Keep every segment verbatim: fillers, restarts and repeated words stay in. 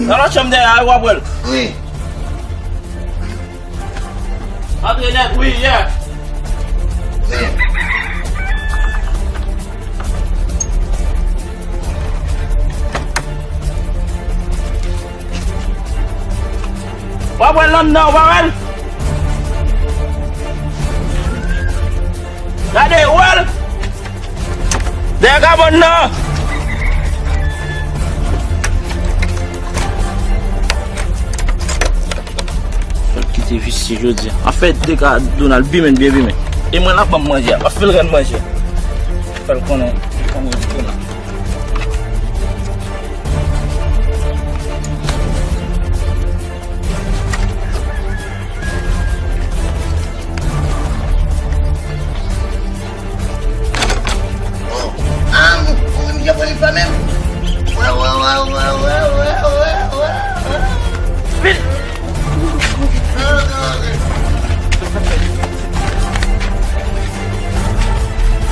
Nan lòt chanm dèyè a, w ap wè l. Wi. Antre nèt, wi, yeah. Wi. W ap wè l anndan, w pa wè l? Gade, ou wè l? Dèyè kabann nan! Fè l kite visye jodi a. Anfèt, de ka Donald bimen, byen bimen. E mwen la, ban m manje a. Pa fè l rann manje. Fè l konnen, konnen Donald. Ah, ou, ou, misye polis la menm. Wè, wè, wè. Vin.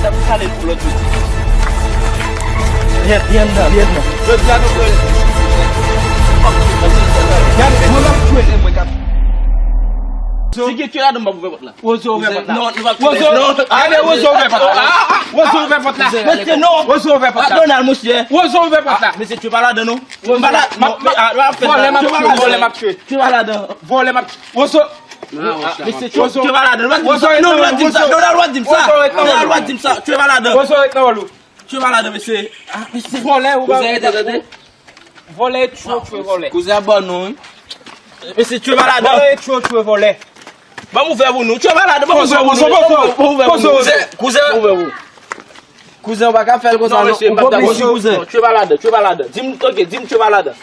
Sa pou pale pou lòt kote. Li anndan, li anndan. Jodi a nou pral. Gade, mwen m ap jwe, mwen k ap. Si gen tye ladan, m ap ouvè pòt la. Wozo ouvè pòt la. Non, nou p ap Wozo, ale, Wozo ouvè pòt la. Wozo ouvè pòt la. Mesye, non. Wozo ouvè pòt la. Donald, mesye. Wozo ouvè pòt la. Mesye, tye pa ladan, non. Wozo, m pa la, m ap, m ap fè sa. Vòlè m ap tye, vòlè m ap tye. Tye pa ladan. Vòlè m ap tye. Wozo. Mesye, tye pa ladan. Donald, w ap di m sa. Donald, w ap di m sa. Donald, w ap di m sa. Tye pa ladan. Wozo ret nan wòl ou. Tye pa ladan, mesye. Ah, mesye. Vòlè, ou pa. Vòlè, tye, tye, vòlè. Kouzen ap ban nou, wi. Mesye, tye pa ladan. Vòlè, tye, tye, vòlè. Ban m ouvè pou nou. Tye pa ladan, ban m ouvè pou nou. Kouzen, kouzen. Kouzen, ou pa ka fè l konsa, non. Ou oblije, kouzen. Tye pa ladan, tye pa ladan. Di m, ok, di m tye pa ladan.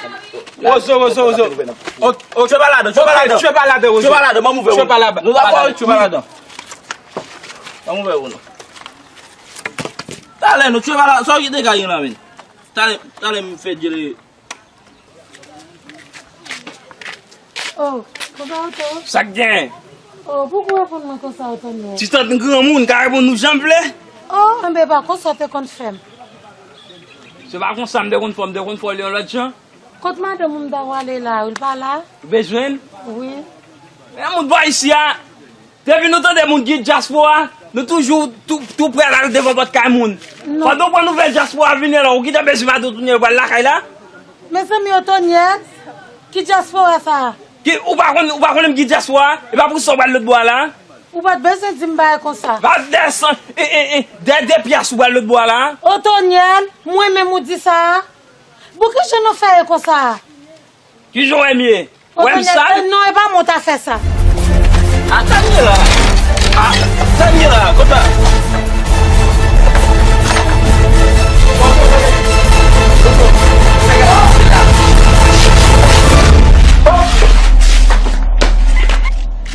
Wozo, Wozo, Wozo. Tye pa ladan, tye pa ladan. Tye pa ladan, Wozo. Tye pa ladan, ban m ouvè pou nou. Tye pa ladan. Nou dakò, tye pa ladan. Ban m ouvè pou nou. Talè nou tye pa la, sa w ki te ka gen la, men. Talè, talè m fè djele. Oh, konsa w tou? Sa k gen? Oh, poukò w reponn mwen konsa, Otonyèl? Ti tant granmoun ka reponn nou jan m vle. Oh, enben, pa konsa w te konn fè m. Se pa konsa m te konn fè w, m te konn fè w li yon lòt jan. Kot madanm ou m ta prale la, ou l pa la? Ou bezwen l? Wi. Men moun bò isi a, depi nou tande moun ki dyaspora, nou toujou tou, tou prè al devan pòt kay moun. Non. Pandan w pran nouvèl dyaspora vini la, ou gentan bezwen madanm Otonyèl pral lakay la? Mezanmi, Otonyèl, ki dyaspora sa a? Ki, ou pa konn, ou pa konnen m ki dyaspora? E pa pou sa w pral lòt bò a la? Ou pa t bezwen di m bagay konsa. Pa desann, e, e, e, de, de pyas ou pral lòt bò a la? Otonyèl, mwen menm ou di sa a? Bon, kijan nou fè ye konsa a? Kijan w wè m ye? Wè m sal? Non, e pa mwen w ta fè sa. A, Daniela! A, Daniela, kòman?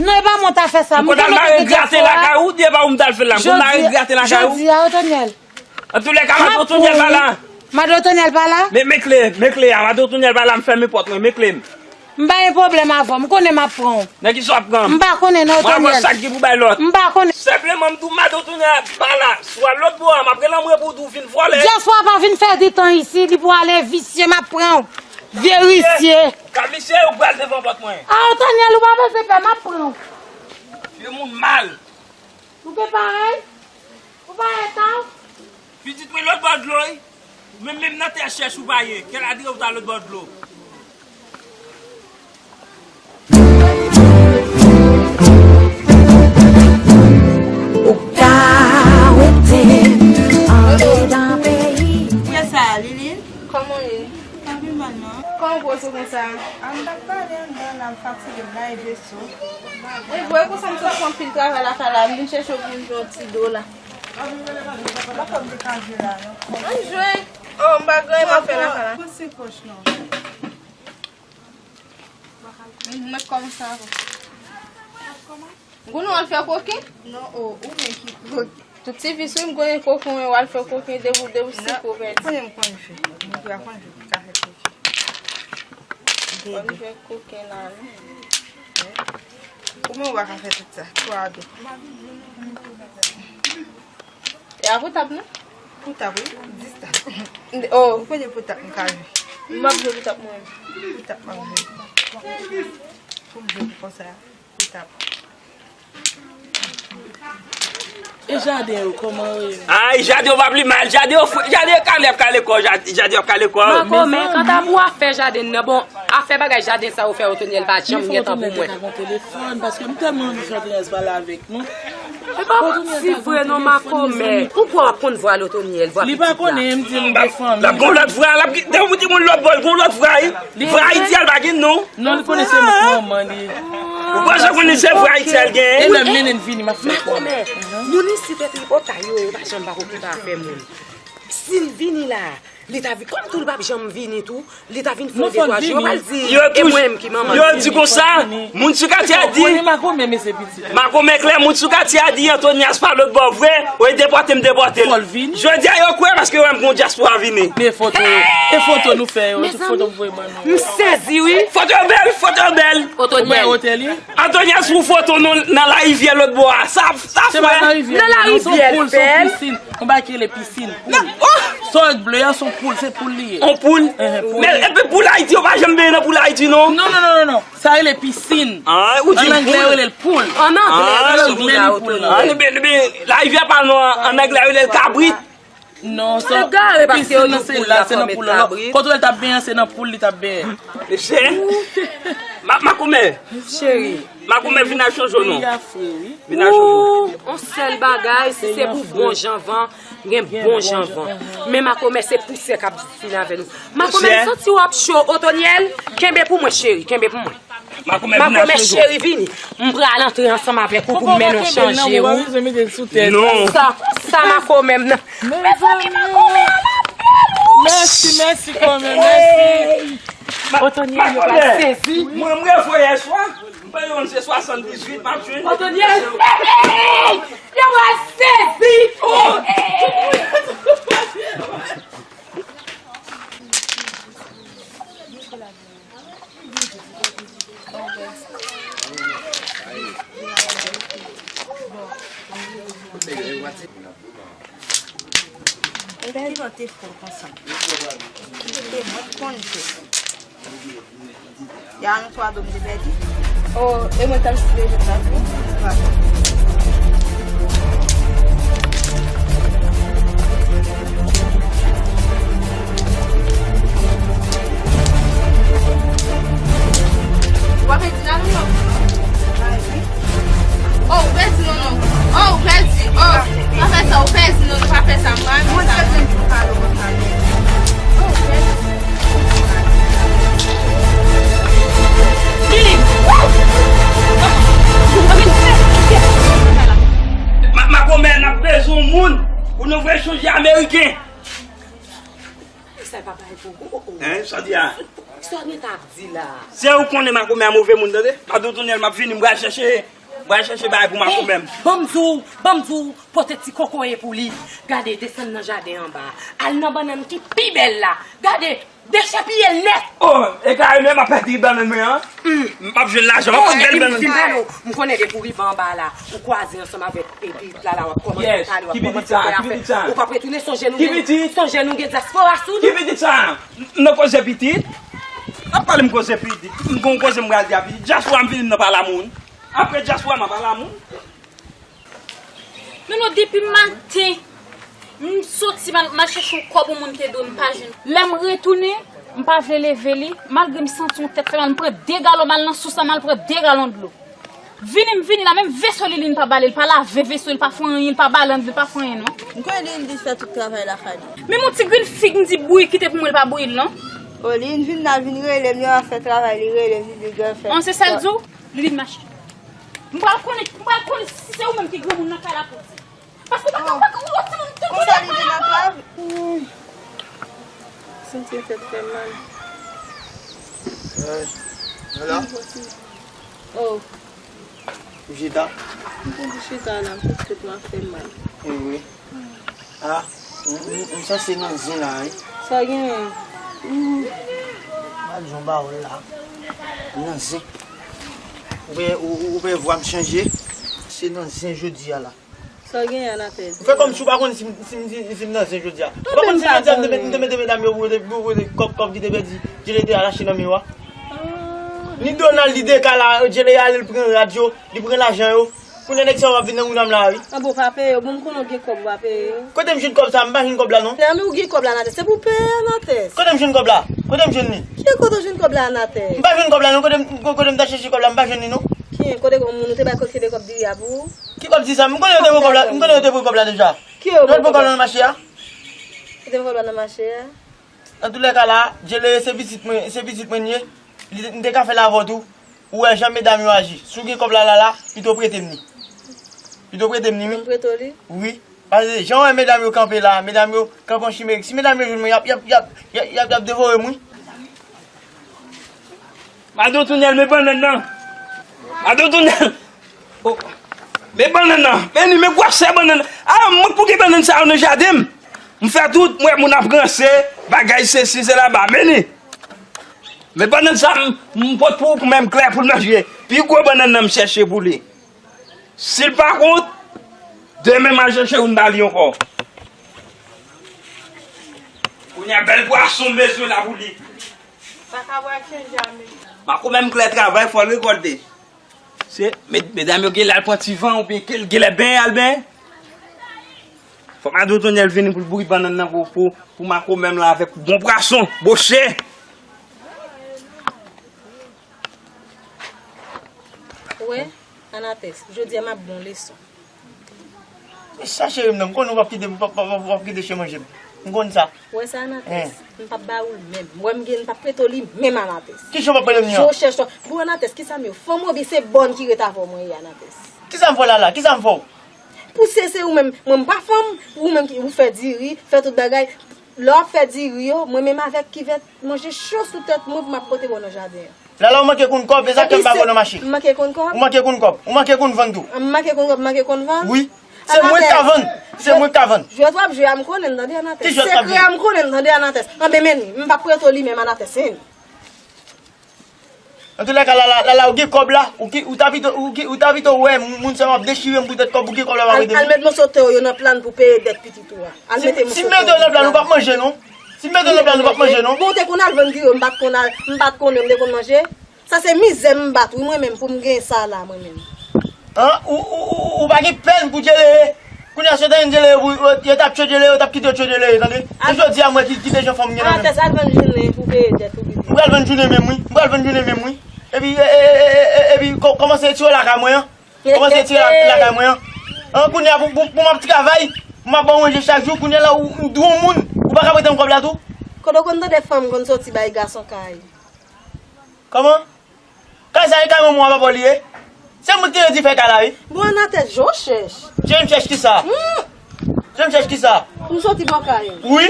Non, e pa mwen w ta fè sa. Ou konn al mare grate lakay ou, di e pa ou m t al fè l la. Ou konn mare grate lakay ou? Jodi a, Otonyèl. Antoulèka, madan Otonyèl pa la. Madan Otonyèl pa la? Men, men kle, men kle a, madan Otonyèl pa la, m fèmen pòt mwen, men kle m. M pa gen pwoblèm avè w, m konnen m ap pran w. Nan kisa w ap pran m? M pa konnen non, Otonyèl. Mwen ap pran sa k gen pou bay lòt. M pa konnen. Senpleman, m di w madan Otonyèl pa la. Si w al lòt bò a, m ap rele anmwe pou w di w vin vòlè. Dyaspora pa vin fè ditan isi, li pou ale visye, m ap pran w. Vye visye. Ka visye, ou pral devan pòt mwen. A, Otonyèl, ou pa bezwen pè, m ap pran w. Vye moun mal. Ou te parèy? Ou parèy sa? Pitit mwen lòt bò dlo, wi. Ou menm, menm nan tè chèch ou pa ye. Kèl adrè ou ta lòt bò dlo? Ou ka wete m andedan peyi. Kiyès sa a, Liline? Kòman w ye? Pa pi mal, non. Kòman w poze w konsa? A, m t ap pale anndan la, m fatige, m lave veso. Wi, vre konsa m sot fè anpil travay lakay la, m vin chèche w pou m jwe yon ti do la. M pa konn de ka jwe la, non. Ann jwe. Oh, m pa gen anyen m ap fè lakay la. Pran senk wòch, non. M mèt kòmanse avè w. Kòman? Gounou al fè koken? Non, o, ou menm ki koken. Tout ti fi sou m konnen koken, w al fè koken, depi, depi si koken. Konnen m konn fè. Mwen pa konn fè, m ka fè koken. Konn fè koken la, non. Ou menm ou pa ka fè tout sa. Twa de. E a pou tab, non? Pou tab, wi. Dis tab. Oh. Ou konnen pou tab, m ka jwe. M ap jwe bitap mwen. Bitap m ap jwe. Pou m jwe pou konsa. Bitap. E jaden yo, kòman yo ye? Ay, jaden yo pa pli mal. Jaden yo fre, jaden yo kale ap kale kò, jaden, jaden yo ap kale kò. Makomè, kanta pou afè jaden nan, bon, afè bagay jaden sa yo fè Otonyèl pa janm gen tan pou mwen. Telefòn, paske m tèlman anvi fè Otonyèl pale avèk nou. E pa manti vre non, Makomè. Ou kwè w ap konn vwa Otonyèl, vwa pitit la? Li pa konnen, m di nou de fanmi. L ap gon lòt vwa, l ap gen, ou di moun lòt bò, l gon lòt vwa, wi. Vwa Ayiti a, l pa gen non. Non, li konnen se manman li. Ou panse konnen se vwa Ayiti a l gen? E lè m mennen l vini, m ap fè l konnen. Makomè, moun isit e tripotay yo, yo pa janm pa okipe afè moun. Si l vini la, li ta vin, kòm tou l p ap janm vini tou, li ta vin fè yon de twa jou, yo pral di, e mwen menm ki manman l. Yo di konsa, moun sou katye a di, Makomè klè, moun sou katye a di Antonias pa lòt bò vre, ou e depòte m depòte l. Jodi a yo kwè paske yo wè m gon dyaspora vini. Men foto yo, e foto nou fè yo, tout foto m voye ban nou. M sezi wi. Foto yo bèl, foto yo bèl. Ou wè otèl li? Antonias pran foto nou nan larivyè lòt bò a. Sa, sa fre. Nan larivyè l bèl. Yon bagay ki rele pisin, poul. Sa w wè k ble a, se yon poul, se poul li ye. On poul? Men, epi poul Ayiti, yo pa janm benyen nan poul Ayiti, non? Non, non, non, non, non. Sa rele pisin. An anglè, yo rele l poul. An anglè, yo rele l poul la. Larivyè pa nou, an anglè, yo rele l kabrit. Non, sa, pisin nan se la, se nan poul la. Kote l t ap benyen, se nan poul li t ap benyen. Mesye, Makomè. Cheri. Makomè, vin al chanje w non. Vin al chanje w. On sèl bagay, si se pou bon jan van, gen bon jan van. Men Makomè, se pousè k ap vin avè nou. Makomè, m santi w ap cho. Otonyèl, kenbe pou mwen, cheri, kenbe pou mwen. Makomè, vin al chanje w. Makomè, cheri, vini. M pral antre ansanm avèk ou pou m mennen w chanje, wi. Non. Sa, sa Makomè m nan. Mezanmi, Makomè, m ap bèl, wi. Mèsi, mèsi, kòmè, mèsi. Otonyèl, yo pral sezi. Mwen, mwen voye swa. M pa yon se swasanndizuit, m ap jwenn. Otonyèl, yo pral sezi. Ebèdi te fò konsa. Kite mwen konn tou. Ya nou twa dòm de Bèdi. Oh, e mwen t ap swiv sa tou. W ap edi la nou yo. Oh, ou pèdi non, non. Oh, ou pèdi. Oh, pa fè sa, ou pèdi non, non, pa fè sa. Mwen, mwen, mwen. Oh, ou pèdi. Lili. Ma, Makomè, n ap bezwen moun pou nou voye chanje ameriken. Sa pa bay pou ou. Hein, sa di a? Sa w gen t ap di la? Se ou konnen Makomè a move moun, tande? Pa di w tounen, m ap vini, m pral chèche, m pral chèche bagay pou Makomè m. Ban m di w, ban m di w, pote ti kokoye pou li. Gade, desann nan jaden anba a. Al nan bannann ki pi bèl la. Gade, dechèpiye l nèt. Oh, e kare menm ap pèdi bannann mwen an. M p ap jwenn lajan, m ap pèdi bèl bannann. M konnen depi w rive anba la, ou kwaze ansanm avèk E pitit la la, w ap kòmanse pale, w ap kòmanse fè afè. Ou p ap retounen, sonje nou gen, sonje nou gen dyaspora sou nou. Ki pitit sa? M nan koze pitit? N ap pale m koze pitit. M gon koze m pral di a pitit. Dyaspora m vini m nan pale a moun. Apre dyaspora m a pale a moun. Men non, depi maten, m soti m al, m al chèche yon kòb yon moun te dwe m pa jwenn. Lè m retounen, m pa vle leve li, malgre m santi yon tèt fè mal, m pran de galon, m al nan sous la, m al pran de galon dlo. Vini m vini la, menm veso li, li n pa ba li, li pa lave veso, li pa fè anyen, li pa balann, li pa fè anyen non. M kwè li n di fè tout travay lakay li. Menm yon ti grenn fig m di bouyi, kite pou mwen, li pa bouyi l non. O, li n vin la, vin rele m, yo ap fè travay, li rele m, li di gen fè. An, se sa l di w? Li vin mache. M pral konnen, m pral konnen si se ou menm ki granmoun nan kay la pou di. Paske ou pa ka, ou pa ka, ou ti moun, tout moun nan kay la pou. Santi tèt fè mal. Hello? Oh. Ou chita? M konn chita la, tout tèt mwen ap fè mal. Wi, wi. Ah, m, m, m sanse nan zen la, wi. Sa genyen? M pa di yon pawòl la. M nan zen. Ou pe, ou, ou, ou pe vwa m chanje? Se nan zen jodi a la. Sa w genyen, Anatès? Ou fè kòmsi w pa konn si m, si m, si m, si m nan zen jodi a. Ou pa konn si jodi a m te met, m te mete medam yo pou yo te, pou yo te kòb, kòb ki te pèdi, Djele te al achte nan men yo a. Ah. Ni Donald, li dekale, Djele ale, li pran rad yo, li pran lajan yo. Kounye a nèg sa yo ap vin nan mounn an m la, wi. Ah bon, w pa peye yo. Bon, m konnen w gen kòb, w pa peye yo. Kote m jwenn kòb sa? M pa jwenn kòb la, non. Nan men w gen kòb la, Anatès. Se pou w peye, Anatès. Kote m jwenn kòb la? Kote m jwenn li? Ki kote w jwenn kòb la, Anatès? M pa jwenn kòb la, non. Kote m, kote m ta chèche kòb la, m pa jwenn li, non. Ki kote yon moun ou te bay kote de kòb diri a pou ou? Ki kòb di sa? M konnen yo te pran kòb la, m konnen yo te pran kòb la deja. Ki yo te pran kòb la nan mache a? Yo te pran kòb la nan mache a? Nan toulèka la, Djele, se pitit mwen, se pitit mwen li ye. Li, m te ka fè l avè w tou. Ou wè jan medam yo aji. Si w gen kòb la la la, pito w prete m li. Pito w prete m li, wi. Mwen prete w li? Wi. Paske jan w wè medam yo kanpe la, medam yo kanpe an chimerik. Si medam yo jwenn mwen, y ap, y ap, y ap, y ap, y ap, y ap devore m, wi. Madan Tonyèl, men bannann nan. Madan Tonyèl. Oh. Men bannann nan. Men li, men gwosè bannann nan. A, mwen pou gen bannann sa yo nan jaden m. M fè tout, m wè moun ap ranse, bagay sesi, sela, ba, men li. Men bannann sa, m, m pot pou ou, pou menm klè pou l manje. Pi gwo bannann nan m chèche pou li. Si l pa kont, demen m al chèche youn ba li ankò. Kounye a bèl pwason m bezwen la pou li. Pa ka bwè ak chenja, men. Makomè m klè travay, fò l rekòlte. Se, med-, medam yo genlè al pran ti van oubyen ke-, genlè benyen al benyen. Fò madan Tonyèl vini pou l bouri bannann nan pou, pou, pou makomè m la avèk bon pwason, boche. Ou wè, Anatès, jodi a m ap ba w leson. Men sa cheri m nan, m konnen w p ap kite, w p ap, w p ap, w p ap kite chen manje m. M konn sa. Ou wè sa, Anatès? M p ap ba ou l menm. Ou wè m gen, m p ap prete w li menm, Anatès. Kijan w p ap prete m li an? Jan w chèch sa. Bon, Anatès, kisa m ye? Fanm ou oubyen se bòn ki ret avè w mwen ye, Anatès? Kisa m fè w la la? Kisa m fè w? Pou se, se ou menm, mwen m pa fanm, ou menm ki, ou fè diri, fè tout bagay. Lè w ap fè diri yo, mwen menm avèk kivèt, manje cho sou tèt mwen pou m ap pote ba w nan jaden an. Lala, ou manke konn kòb, e sa k fè m pa ba w nan mache. M manke konn kòb? Ou manke konn kòb, ou manke konn vann tou. M manke konn kòb, m manke konn vann? Wi. Se mwen k ka vann, se mwen k ka vann. Jwèt w ap jwe a m konnen l tande, Anatès. Ki jwèt w ap jwe? Sekrè a m konnen l tande, Anatès. Anben men li, m p ap prete w li menm, Anatès, men li. Antoulèka, lala, lala, ou gen kòb la, ou ki, ou ta pito, ou ki, ou ta pito wè moun sa yo ap dechire m poutèt kòb, ou gen kòb la, w ap rete. Al, al met moso tè w yo nan plan pou peye dèt pitit ou a. Al mete moso tè w yo nan plan. Si m mete w nan plan, ou p ap manje, non. Si m mete w nan plan, ou p ap manje, non. Bon, ou te konn al vann griyo, m pa t konn al, m pa t konnen, m te konn manje. Sa se mizè m bat, wi, mwen menm, pou m gen sa la, mwen menm. An, ou, ou, ou, ou pa gen pèn pou Djeleye. Kounye a, si yo te gen Djeleye, pou, yo, yo t ap tchwe Djeleye, yo t ap kite yo tchwe Djeleye, tande. E jodi a, mwen ki, ki te jan fanm gen nan men m. Anatès, al vann jounen pou peye dèt ou, pitit. M pral vann jounen menm, wi. M pral vann jounen menm, wi. Epi, e, e, epi, kò-, kòmanse retire lakay mwen an. Kòmanse retire la-, lakay mwen an. An, kounye a, pou, pou, pou m ap travay, pou m ap ba w manje chak jou, kounye a la, ou, ou dwe yon moun, ou pa ka prete m kòb la tou? Kote w konn tande fanm konn soti bay gason kay? Kòman? Kay sa, e kay manman w a papa w li ye? Se mwen ki te redi fè kay la, wi. Bon, Anatès, jan w chèch. Jan m chèch kisa? Hmm. Jan m chèch kisa? M soti bò kay ou. Wi,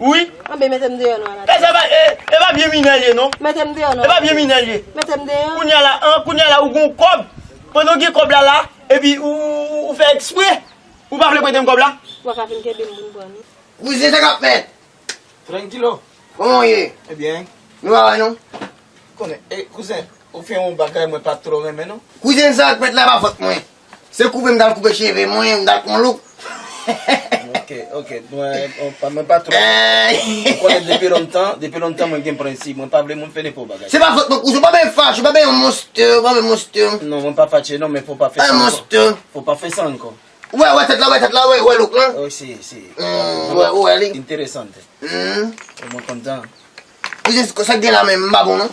wi. Anben, mete m deyò non, Anatès. Kay sa pa, e, e pa byen minè l ye, non. Mete m deyò non. E pa byen minè l ye. Mete m deyò. Kounye a la, an, kounye a la, ou gen yon kòb. Pandan w gen kòb la, la, epi ou, ou, ou, ou fè eksprè. Ou pa vle prete m kòb la? Ou pa ka vin kenbe m pou m pran li. Kouzen, sa k ap fèt? Trankilo. Kòman w ye? Ebyen. Nou pa wè nou? Konnen, e, kouzen, ou fè yon bagay mwen pa twò renmen, non? Kouzen, sa k fèt la pa fòt mwen. Se koupe m t al koupe cheve mwen, m t al pran louk. Ok, ok. Mwen, mwen pa, mwen pa twò. Ou konnen depi lontan, depi lontan mwen gen prensip. Mwen pa vle moun fè nenpòt bagay. Se pa fòt mwen, kouzen, ou pa bezwen fache, ou pa bezwen monstè, ou pa bezwen monstè. Non, mwen pa fache, non, men fò pa fè sa ankò. Fò pa fè sa ankò. Ou wè, ou wè tèt la, ou wè tèt la, ou wè, ou wè louk lan? Oh, si, si. Hmm, ou wè, ou wè li? Interesante. Hmm. E mwen kontan. Ou jis sa k gen la menm, m pa bon, non?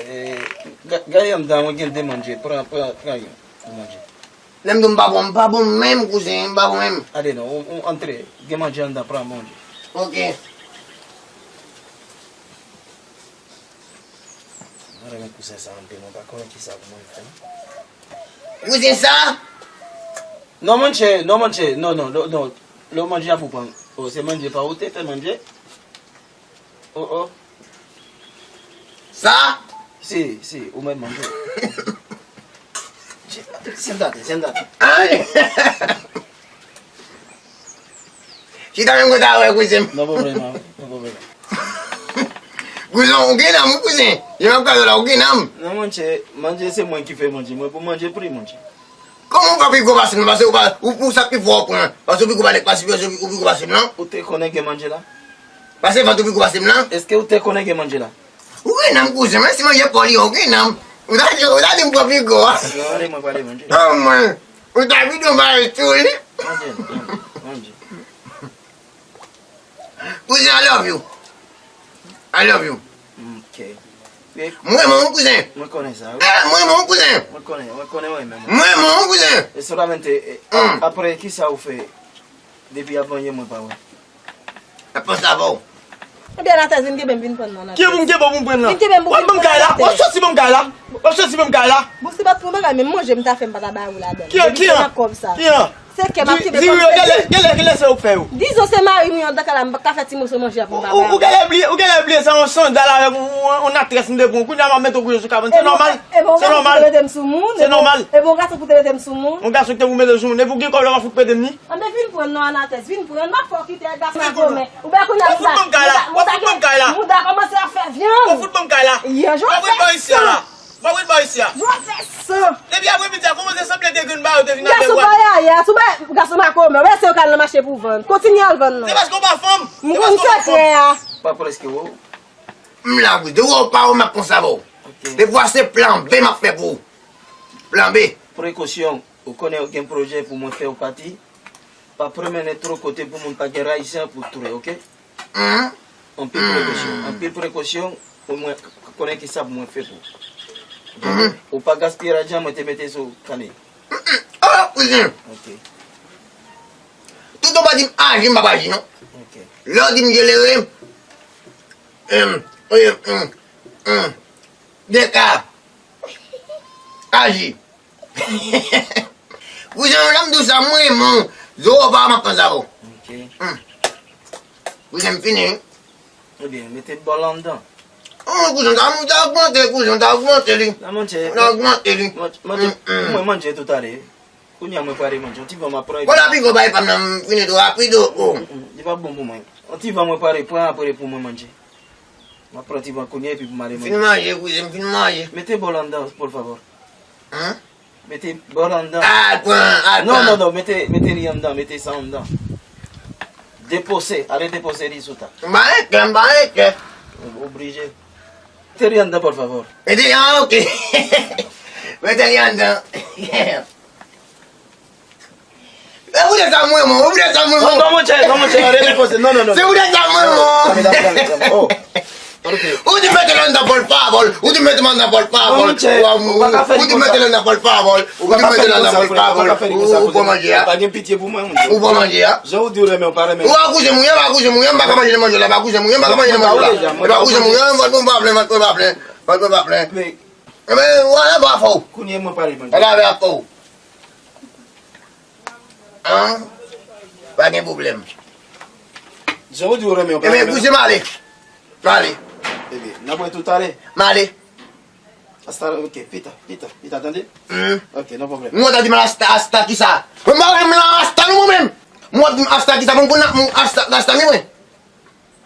Eh, ga-, gade anndan, mwen gen de manje. Pran, pran, pran youn pou manje. Lè m di w m pa bon, m pa bon menm, kouzen, m pa bon menm. Ale non, ou, ou antre. Gen manje anndan, pran manje. Ok. Mwen renmen kouzen sa anpil, mwen pa konnen kisa pou mwen fè. Kouzen sa? Non, monchè, non, monchè, non, non, non, non. Lè w manje a pou pran. Oh, se manje pa ou te fè manje? Oh, oh. Sa? Si, si, ou mèt manje. Sèm tate, sèm tate. Ay! Chita menm kote a wè kouzen m. Non, pa pwoblèm, non, pa pwoblèm. Kouzen, ou gen nanm, wi, kouzen. Jan m ap gade w la, ou gen nanm. Non, monchè, manje se mwen ki fè manje. Mwen pou manje pri, monchè. Kòm Ou pa pi gwo pase m nan, paske ou pa, ou, ou sa pi fò ou pran. Paske ou pi gwo pa nèg pase, paske ou pi gwo pase m nan. Ou te konnen gen manje la? Paske vant ou pi gwo pase m nan. Èske ou te konnen gen manje la? Ou gen nanm kouzen, men si manje pa w li, ou gen nanm. Ou ta di, ou ta di m pran pi gwo a. Pale mwen, pale manje. Ah, mwen. Ou ta vide yon bagay tou, wi. Manje, manje, manje. Kouzen, I love you. I love you. Ok. Mwen renmen w, kouzen. Mwen konnen sa, wi. Eh, mwen renmen w, kouzen. Mwen konnen, mwen konnen, mwen renmen w. Mwen renmen w, kouzen. E solamente, e, a-, apre, kisa ou fè depi avan yè mwen pa wè? Ap panse avè w. Ebyen, Natès, vin kenbe m, vin pran m nan, Natès. Ki pou m kenbe w pou m pran nan? Vin kenbe m pou m pran nan, Natès. W ap ban m kay la? W ap soti ban m kay la? W ap soti ban m kay la? Bon, si pa t pou bagay, menm manje m ta fè, m pa ta ba ou ladan. Ki an, ki an? Ki an? Se kè m ap kenbe kòm se. Genlè, genlè, genlè se ou k fè yo. Dizon se mari m yon dan kala, m pa ka fè ti moso manje a pou m pa ba ou. Ou genlè bliye, ou genlè bliye se yon sandal avèk yon, yon, yon natrès m te pran. Kounye a m ap mete w kouche sou kabann. Se nòmal. Se nòmal. Se nòmal. E bon, gason pou te mete m sou moun. Yon gason ki te pou mete w sou moun. Epi w gen kòb la w ap fout pete m ni. Anben vin pran non, Anatès, vin pran. M ap fè w kite ak gason a kòmè. Ou bè kounye a mouda. W ap fout ban m kay la. W ap fout ban m kay la. Mouda kòmanse ap fè vyann. W ap fout ban m kay la. Mwen ap ret bò isi a la. Mwen ap ret bò isi a. Jwèt fè san. Depi apremidi a kòmanse sanble de grenn ba yo te vin avè w. Gason pa yaya, sou bay gason pa kòmè. Ou wè se yo k al nan mache pou vann. Kontinye al vann non. Se paske w pa fanm. M konn sekrè a. Pa prèske wè w. M la wi, de wè w pa wè m ap konsa ba w. Ok. Defwa se plan B m ap fè pou ou. Plan B. Prekosyon, ou konnen ou gen pwojè pou mwen fè w pati. Pa pwomennen twò kote pou moun pa gen rayisyen pou twè, ok? Anpil prekosyon, anpil prekosyon pou mwen konnen kisa pou mwen fè pou ou. Ou pa gaspiye lajan mwen te mete sou kane. Oh, kouzen. Ok. Toutan w pa di m aji, m p ap aji non. Ok. Lè w di m jelere, em, oye, em, em, deka, aji. Kouzen, lè m di w sa, mwen renmen w. Zo w pa m ap panse avè w. Ok. Kouzen, m fini wi. Ebyen, mete bòl anndan. Oh, kouzen, ta, ta ogmante, kouzen, ta ogmante li. Nan manje. Ta ogmante li. Manje, manje, mwen manje toutalè. Kounye a mwen prale manje. Yon ti van m ap pran. Bon, la pi gwo bay pa m nan, m fini tou rapid, oh. Li p ap bon pou mwen. Yon ti van mwen prale pran apre pou mwen manje. M ap pran ti van kounye a epi pou m ale manje. Fin manje, kouzen, m fin manje. Mete bòl anndan, por favor. Hein? Mete bòl anndan. Al pran, al pran. Non, non, non, mete, mete li anndan, mete sa anndan. Depose, ale depose li sou ta. M pa gen kè, m pa gen kè. Oblije. Mete li anndan, por favor. Mete, ah, ok. Mete li anndan. E ou de sa mwen, mwen, ou de sa mwen, mwen. Non, non, monchè, non, monchè, ale depose. Non, non, non. Se ou de sa mwen, mwen. Dame, dame, dame, dame. Oh. Ou di mete l anndan, por favor. Ou di mete m anndan, por favor. Non, monchè, ou pa ka fè li konsa. Ou di mete l anndan, por favor. Ou di mete l anndan, por favor. Ou pran manje a. Pa gen pitye pou mwen, monchè. Ou pran manje a. Jan ou di ou renmen, ou pa renmen. Ou pa koze mouye, pa koze mouye, m pa ka manje nan manje la, pa koze mouye, m pa ka manje nan manje la. E pa koze mouye, vant mwen pa plen, vant mwen pa plen, vant mwen pa plen. Ebyen, w ale avè afè w. Kounye a mwen pale, manje. Ale avè afè w. An? Pa gen pwoblèm. Jan ou di ou renmen, ou pa renmen. Ebyen, kouzen, m ale. M ale. Ebyen, n ap wè toutalè. M ale. Asta, ok, pita, pita, pita, tande? Hmm. Ok, no problem. Mwen ta di m asta, asta kisa? Mwen pa renmen la asta non mwen menm. Mwen di m asta kisa? Mwen konn mwen asta, asta mi mwen.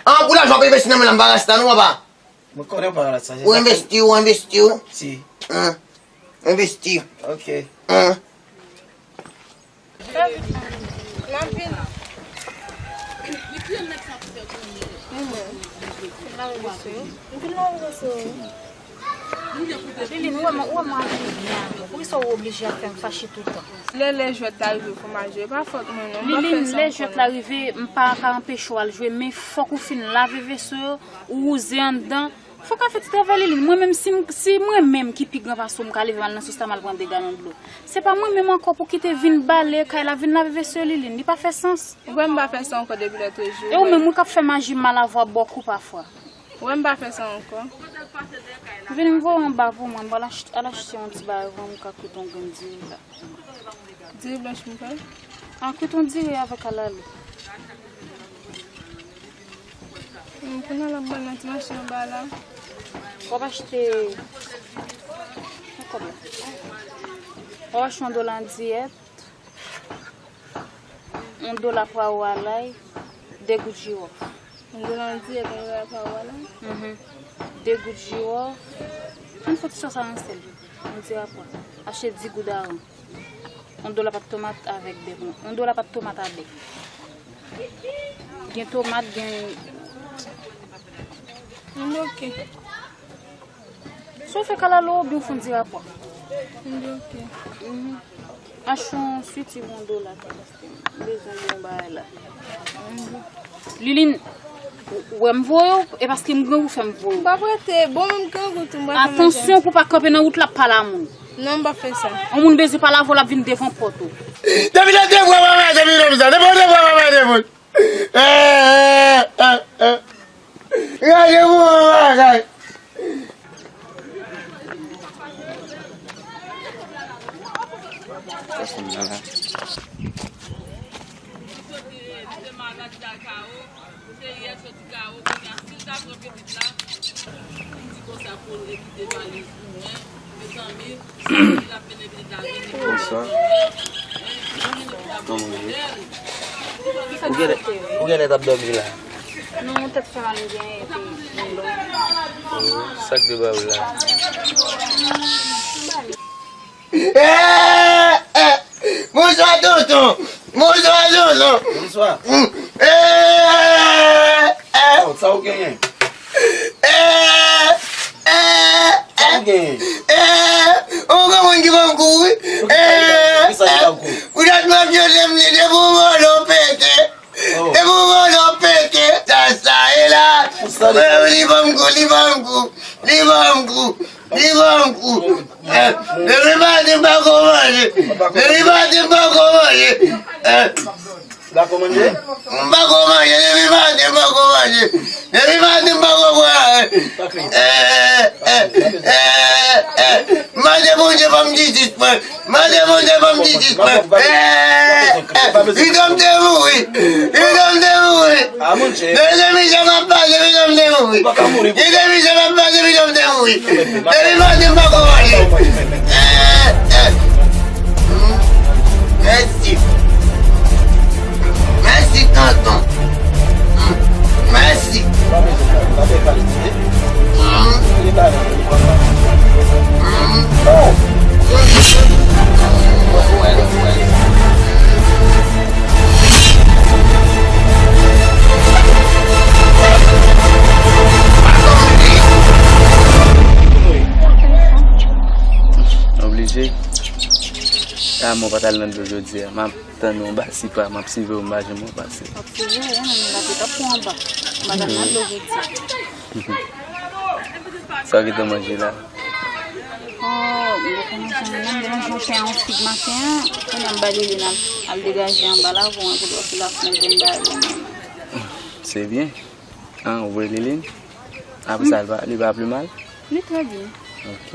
An pou lajan w ap envesti nan men la, m pa rasta non papa. Mwen konnen w pa rasta. Ou envesti, ou envesti, ou. Si. Hein. Envesti. Ok. Hein. N ap vin. Mwen, mwen. M vin lave veso yo. M vin lave veso yo. Liline, ou wè m, ou wè m anvi byen avè w. Poukisa ou oblije ap fè m fache toutan? Lè, lè jwèt la rive, fò m al jwe. E pa fòt mwen, non. M pa fè sa ankò, non. Liline, lè jwèt la rive, m pa ka anpeche w al jwe, men fòk ou fin lave veso yo, ou wouze anndan. Fòk w fè ti travay, Liline. Mwen menm, si m, si mwen menm ki pi gran pase w, m ka leve m al nan sous la, m al pran de galon dlo. Se pa mwen menm ankò pou kite vin bale kay la, vin lave veso yo, Liline. Li pa fè sans. Ou kwè m pa fè sa ankò depi lòt jou? E ou menm, ou k ap fè maji mal avwa bòkou pafwa. Ou wè m pa fè sa ankò. Vin m voye w anba pou mwen, m pral ach-, al achte yon ti bagay pou mwen, m ka kwit yon grenn diri la. Diri blanch pou m fè? An, kwit yon diri avèk kalalou. Hmm, kounye a l ap ban nan ti machin anba la. W ap achte, yon kòb la. W ap achte yon dola andiyèt. Yon dola pwawo alay, de gout jiwòf. Yon dola andiyèt, yon dola pwawo alay? Mhm. De gout jiwòf. Ann fè ti sòs a yon sèl. Yon ti rapò. Achte dis goud aran. Yon dola pat tomat avèk bèf. Yon dola pat tomat a bèf. Gen tomat, gen. M ok. Si w fè kalalou oubyen w fè yon ti rapò. M ok. Mhm. Achte yon switi pou yon dola. M bezwen yon bagay la. Lilin, ou wè m voye w, e paske m grangou fè m voye w. M p ap rete, bon, menm grangou tou, m pa fè manje. Atansyon pou w pa kanpe nan wout la ap pale a moun. Non, m p ap fè sa. Yon moun bezwen pale avè w, l ap vin devan pòt ou. Depi nan de bra mama, depi nan sa, depi nan de bra mama, depi. Eh, eh, eh, eh. Gade pou mwen bagay. Sa fè m malad. Konsa. Kòman w ye? Ou genlè, ou genlè t ap dòmi la? Non, tèt fè mal, m gen epi m dòmi. Oh, sa k te ba ou la? Eh, eh. Bonswa, tonton. Bonswa, tonton. Bonswa. Mm. Eh, eh. Oh, sa ou genyen? Eh, eh, eh. Sa ou genyen? Eh, ou gen moun ki ban m kou, wi. Pou ki sa li ban m kou? Pou ki sa li ban m kou? Poutèt m ap jete m li depi yon vòlò pete. Oh. Depi yon vòlò pete, sa, sa e la. Pou sa li ban m kou? Li ban m kou, li ban m kou, li ban m kou, li ban m kou. Eh, depi maten m pa ko manje. Depi maten m pa ko manje. Eh. Ou pa ko manje? M pa ko manje, depi maten m pa ko manje. Depi maten m pa ko manje. Eh, eh, eh, eh. Mande Bondye ban m jistis mwen. Mande Bondye ban m jistis mwen. Eh, eh. Pitit m te mouri. Pitit m te mouri. Ah, mon Dieu. Depi misye m ap pase, pitit m te mouri. Ou pa ka mouri. Depi misye m ap pase, pitit m te mouri. Depi maten m pa ko manje. Eh, eh. Mèsi. Mèsi, tonton. Mèsi. Oblije. A, mwen pa t al nan dlo jodi a. M ap tann ou anba sipre a, m ap siveye w, m pa janm wè w pase. W ap siveye, wi, men lapli t ap pran anba. M pa t al nan dlo jodi a. Sa w gentan manje la? Oh, m poko manje anyen non, m te manje yon fig maten an, kounye a m ba Lilin al, al degaje anba la pou mwen, pou l wè si l ap fè yon grenn bagay pou mwen. Se byen. An, ou voye Lilin? Apre sa, li pa, li pa pi mal? Li trè byen. Ok.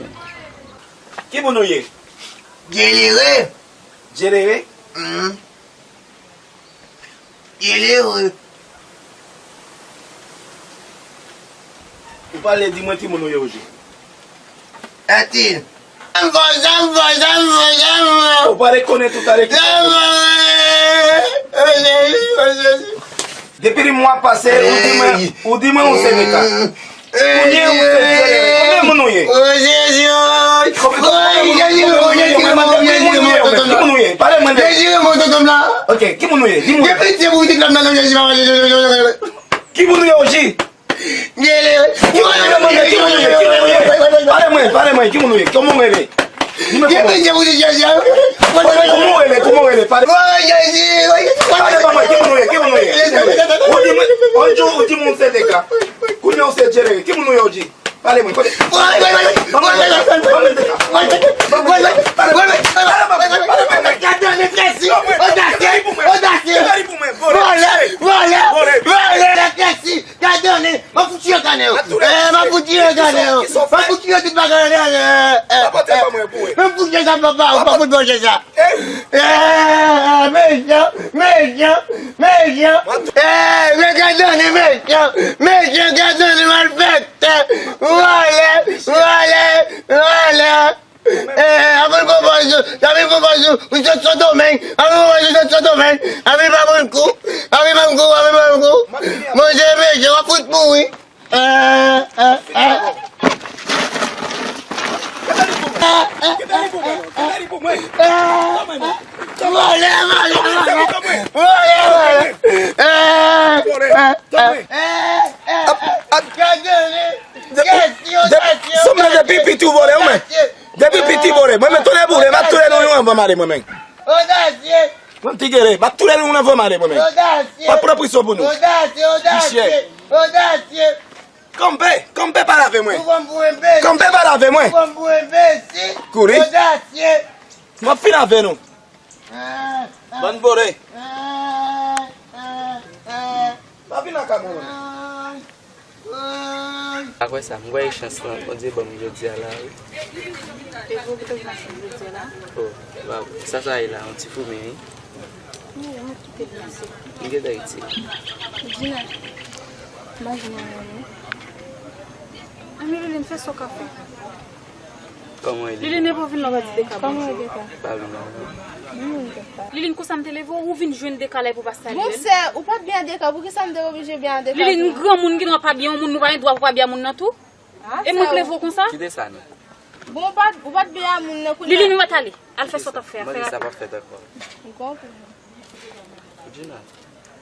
Ki moun ou ye? Djelere. Djelere? Mhm. Djelere. Ou pale, di mwen ki moun ou ye, Oji. Atil. Zanm fò, zanm fò, zanm fò, zanm fò. Ou pale konnen tout ale ki. Zanm fò, eh, oh Jezi, oh Jezi. Depi li mwa pase, ou di mwen, ou di mwen ou se Mika. Kounye a ou se Djelere. Konbyen moun ou ye? Oh Jezi, oh. Konbyen moun ou ye? Ki moun ou ye? Pale mwen de. Jezi, mwen tonton la. Ok, ki moun ou ye? Di mwen. Gen pitye pou pitit la, non, Jezi, papa, Jezi, Jezi. Ki moun ou ye, Oji? Djelere. Ki moun ou ye? Ki moun ou ye? Ki moun ou ye? Pale mwen, pale mwen, ki moun ou ye? Kòman ou rele? Di mwen kòman. Gen pitye pou pitit Jezi a. Kòman ou rele? Kòman ou rele? Pale. Oh Jezi. Pale ba mwen, ki moun ou ye? Ki moun ou ye? Ou di mwen, on jou ou di mwen ou se Mika. Kounye a ou se Djelere. Ki moun ou ye, Oji? Pale mwen, kote? Gad nèg Jezi, odasye, odasye, vòlè, vòlè, vòlè, nèg Jezi, gad nèg, m ap fout tiye gad nèg yo. Eh, m ap fout tiye gad nèg yo. M ap fout tiye tout bagay gad nèg yo. Eh, eh, eh. M ap fout tiye sa papa, ou pa fout manje sa. Eh, mechan, mechan, mechan. Eh, men gad nèg mechan, mechan, gad nèg malfektè. Vòlè, vòlè, vòlè. Eh, avan l pran pòz ou, avan l pran pòz ou, ou sot Sendomeng, avan l pran pòz ou sot Sendomeng, avan l pa pran kou, avan l pa pran kou, avan l pa pran kou. Manje mechan, w ap fout mouri. Eh, eh, eh. Kite li pou mwen, kite li pou mwen, kite li pou mwen. Kòman mwen? Vòlè, vòlè, vòlè. Vòlè, vòlè. Eh, eh, eh, eh, eh. Gade li. Gade li. Sou mwen depi piti w vòlè, ou men. Depi piti w vòlè. Mwen men tounen boule, m ap tounen nou yon anvan m ale mwen men. Odasye. Mwen ti gere, m ap tounen nou yon anvan m ale mwen men. Odasye. Pa pran presyon pou nou. Odasye, odasye, odasye. Kanpe, kanpe pa lave mwen. Kanpe pa lave mwen. Kouri. Odasye. M ap fin avè nou. Bann vòlè. Pa vin lakay mwen. Pa kwè sa, m kwè e chans lan Bondye ban m jodi a la wi. E vre ou te gen chans jodi a la? Oh, sa sa ye la, yon ti foumi wi. Wi, mwen kite l nan se. M gentan itye. Dina, m pa janm renmen nou. Anmwey Liline, fè sa w ka fè. Kòman e li? Liline, epa w vin la w pa di Deka bonjou. Kòman e Deka? Pa vin la non. Liline, konsa m te leve w, ou vin jwenn Deka la epi w pa salye l? Bon sè, ou pa t byen a Deka, poukisa m te oblije byen a Deka? Liline, nou granmoun, gen dwa pa byen yon moun, nou pa gen dwa pou pa byen a moun nan tou? E mwen k leve w konsa? Kite sa non. Bon, ou pa t, ou pa t byen a moun nan kounye a. Liline, ou mèt ale. Al fè sa w t ap fè a, fè rapid. Mwen di sa p ap fèt ankò. M konprann. Dina,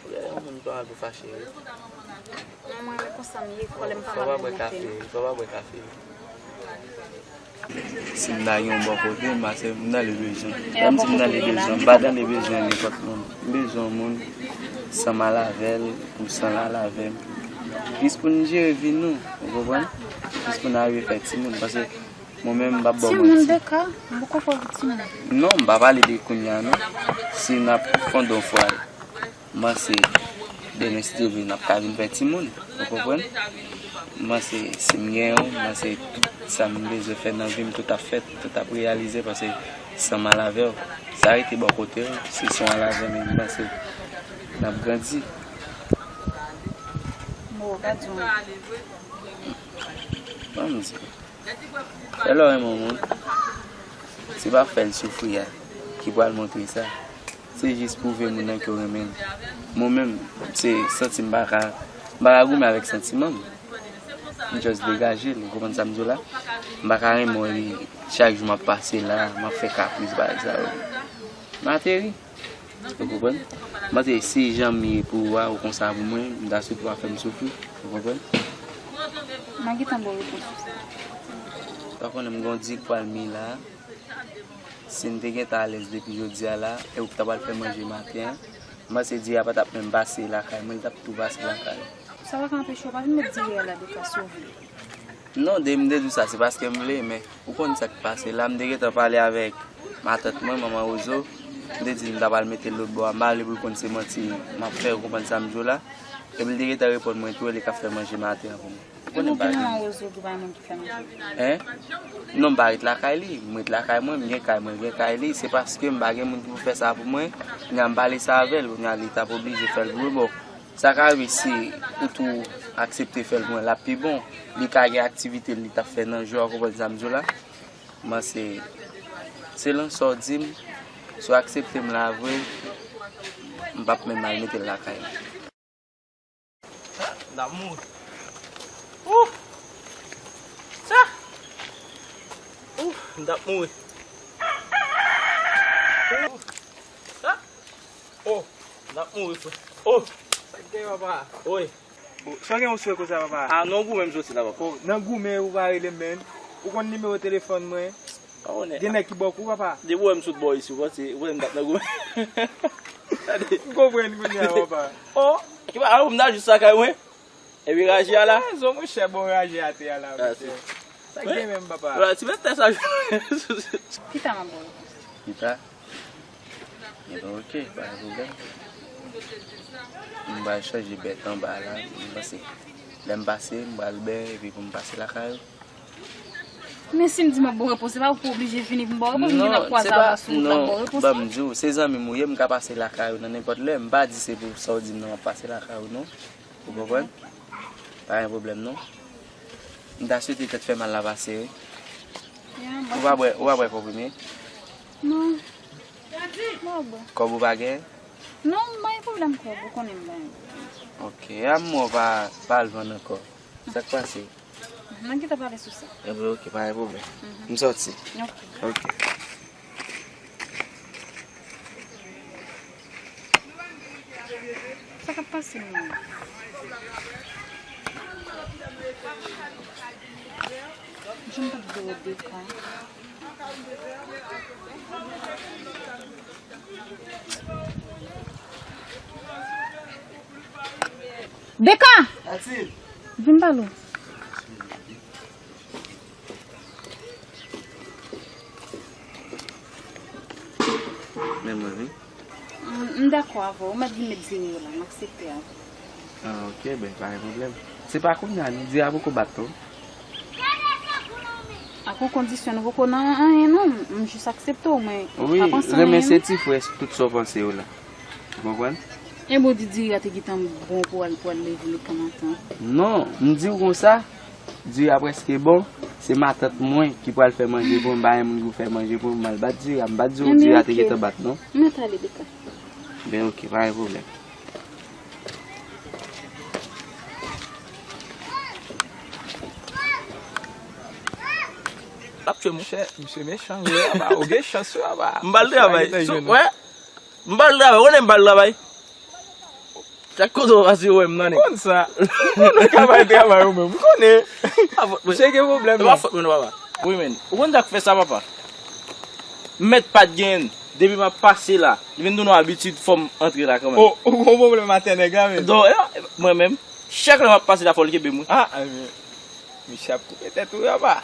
ou gen yon moun pa mal pou fache wi. Non, mwen, men konsa m ye, kòlè m pa mal pou monte non. Fò w pa bwè kafe, fò w pa bwè kafe. Si m ta gen yon bò kote m, paske m nan le bezwen. Lè m di m nan le bezwen, m pa nan le bezwen nenpòt moun. M bezwen yon moun, san m al avè l, pou san l al avè m. Jis pou n jere vi nou, ou konprann? Jis pou n arive fè timoun, paske mwen menm, m p ap ba w manti. Timoun Deka, m poko kwè pou timoun. Non, m pa pale de kounye a, non. Si n ap fondon fwa, m panse demen, si Dye vle, n ap ka vin fè timoun, ou konprann? M panse si m gen w, m panse tout sa m bezwen fè nan vi m, tout ap fèt, tout ap reyalize, paske san m al avè w, sa rete bò kote w, si san w al avè m, m panse n ap grandi. Bon, pa di w. Ban m di. Lè w renmen yon moun, se pa fè l soufri a ki pral montre sa. Se jis pwouve moun nan ke w renmen l. Mwen menm, se santi m pa ka, m pa ka goumen avèk santiman m. M just degaje l, ou konprann sa m di w la? M pa ka renmen w epi chak jou m ap pase la, m ap fè kapris, bagay sa yo. M ateri. Ou konprann? M panse si jan m ye pou ou a, ou konsa pou mwen, m ta swete w pa fè m soufri. Ou konprann? M a gentan ba w repons ou sa. Ou pa konnen m gen yon di k pral mi la. Si m te gentan alèz depi jodi a la, e ou ki ta pral fè manje maten an, m panse di a pa t ap menm pase lakay mwen, li t ap tou pase lakay ou. Sa pa ka anpeche w pa vin met diri a la de ka si w vle. Non, de m te di w sa, se paske m vle, men ou konn sa k pase la. M te gentan pale avèk matant mwen, manman Rozo. M te di l m ta pral mete l lòt bò a. M pa vle pou l konn se manti m ap fè, ou konprann sa m di w la? Epi l te gentan reponn mwen tou, e li k ap fè manje maten an pou mwen. Ou konnen m pa gen. Ou gen manman Rozo ki pa yon moun ki fè manje? Hein? Non, m pa ret lakay li. M ret lakay mwen, m gen kay mwen, l gen kay li. Se paske m pa gen moun ki pou fè sa pou mwen. Kounye a m pale sa avè l, kounye a li t ap oblije fè l pou mwen. Bon, sa ka rive si ou tou aksepte fè l pou mwen, l ap pi bon. Li ka gen aktivite li t ap fè nan jou a, w konprann sa m di w la? M panse, selon sa w di m, si w aksepte m la vre, m p ap menm al mete l lakay mwen. Sa, m ap mouri. Ouh! Sa! Ouh, m t ap mouri. Ouh! Sa! Oh, m t ap mouri, frè. Oh! Sa k gen, papa? Wi. Oh, sa w gen ou swe konsa, papa? Ah, nan goumen m soti la, papa. Oh, nan goumen ou pa rele m, menn. Ou konn nimewo telefòn mwen? Pa konnen. Gen nèg ki ba w kou, papa? Depi w wè m sot bò isi, ou panse, ou panse m t ap nan goumen? Gade. M konprann kounye a, papa. Oh, ki pa, alò, m ta jis lakay mwen. Epi raje a la? Ah, zo monchè, bon raje atè a la, monchè. Sa k gen menm, papa? Ti mèt tè sa. Pita m ap ba w repons. Pita? Ebyen, oke, pa gen pwoblèm. M pral chanje bèt anba la. M pase, lè m pase, m pral bè, epi pou m pase lakay ou. Men si m di m ap ba w repons, se pa ou ki oblije vini pou m ba w repons, m gentan kwaze avans sou wout la, m ba w repons. Non, ban m di w, se zanmi m ou ye, m ka pase lakay ou nan nenpòt lè. M pa di se pou sa w di m nan m ap pase lakay ou, non. Ou konprann? Pa gen pwoblèm, non. M ta swete tèt fè mal la pase, wi. Ou pa bwè, ou pa bwè konprime? Non. M pa bwè. Kòb ou pa gen? Non, m pa gen pwoblèm kòb, ou konnen m pa gen pwoblèm. Oke, a m wè w pa, pa al vann ankò. Sa k pase? N a gentan pale sou sa. Ebyen, oke, pa gen pwoblèm. M sòti. Oke. Oke. Pase non. Jan m t ap di w, Beka. Beka! Vin pale w. Men mwen, wi. M, m dakò avè w. Ou mèt vin met diri yo la, m aksepte avè w. Ah, ok, ben, pa gen pwoblèm. Se pa kounye a, non, diri a poko bat, non. Ak yon kondisyon, nou poko nan anyen, non. M jis aksepte w, men m pa panse anyen, non. Wi, renmen se ti frè tout sa w panse yo la. Ou konprann? E bon, di diri a te gentan bon pou al, pou al leve letan maten. Non, m di w konsa, diri a prèske bon, se matant mwen ki pral fè manje pou mwen, m pa gen moun pou fè manje pou mwen, m al bat diri a, m pa di w diri a te gentan bat, non. Mwen t ale, Beka. Ben, ok, pa gen pwoblèm. L ap tchwe, monchè, misye mechan, wi, apa, ou gen chans, wi, apa. M ba l travay. Sou, wè. M ba l travay, ou konnen m ba l travay. Chak kote w pase, ou wè m nan nèg. Konn sa. Ou konnen ka bay travay ou menm. M konnen. Pa fòt mwen. Misye gen pwoblèm, non. Pa fòt mwen, non, papa. Wi, men. Ou konn sa k fè sa, papa? M mèt pa t genyen. Depi m ap pase la, li vin tounen yon abitid, fò m antre la kanmenm. O, ou gon pwoblèm atè nèg la, men. Donk, e, mwen menm, chak lè m ap pase la, fò l kenbe m, wi. Ah, ah, men. Misye ap koupe tèt ou, papa.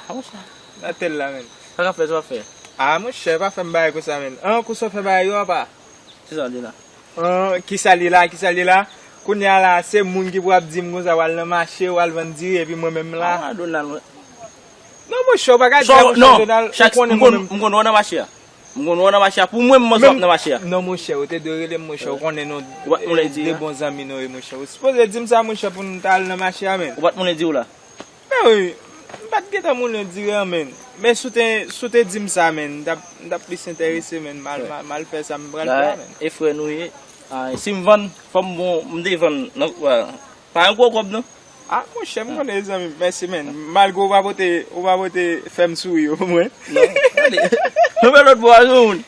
Nan tèl la, men. Sa k ap fè, sa w ap fè? Ah, monchè, pa fè m bagay konsa, men. An, konsa w fè bagay yo, papa. Se sa w di la. An, kisa li la, kisa li la? Kounye a la, se moun ki pou ap di m konsa, w al nan mache, w al vann diri, epi mwen menm la. Ah, Donald, mwen. Non, monchè, w pa ka di sa, monchè, Donald, ou konnen mwen menm. M konn wè w nan mache a. M konn wè w nan mache a. Pou mwen, m panse w ap nan mache a. Non, monchè, ou te dwe rele m, monchè, ou konnen nou, de bon zanmi nou ye, monchè. Ou sipoze di m sa, monchè, pou nou ta al nan mache a, men. Ou pa t konnen di w la? Men wi, m pa t gentan moulen diri an, men. Men si w te, si w te di m sa, men, m t ap, m t ap plis enterese, men. M al, m al, m al fè sa m pral fè a, men. E frè nou ye. Ah, si m vann, fò m bon, m te vann nan, pa yon gwo kòb, non. Ah, monchè, m konnen, zanmi m, mèsi, men. Malgre ou pa pote, ou pa pote fè m souri yo pou mwen. Non, gade. Nan men lòt bò a, yon moun.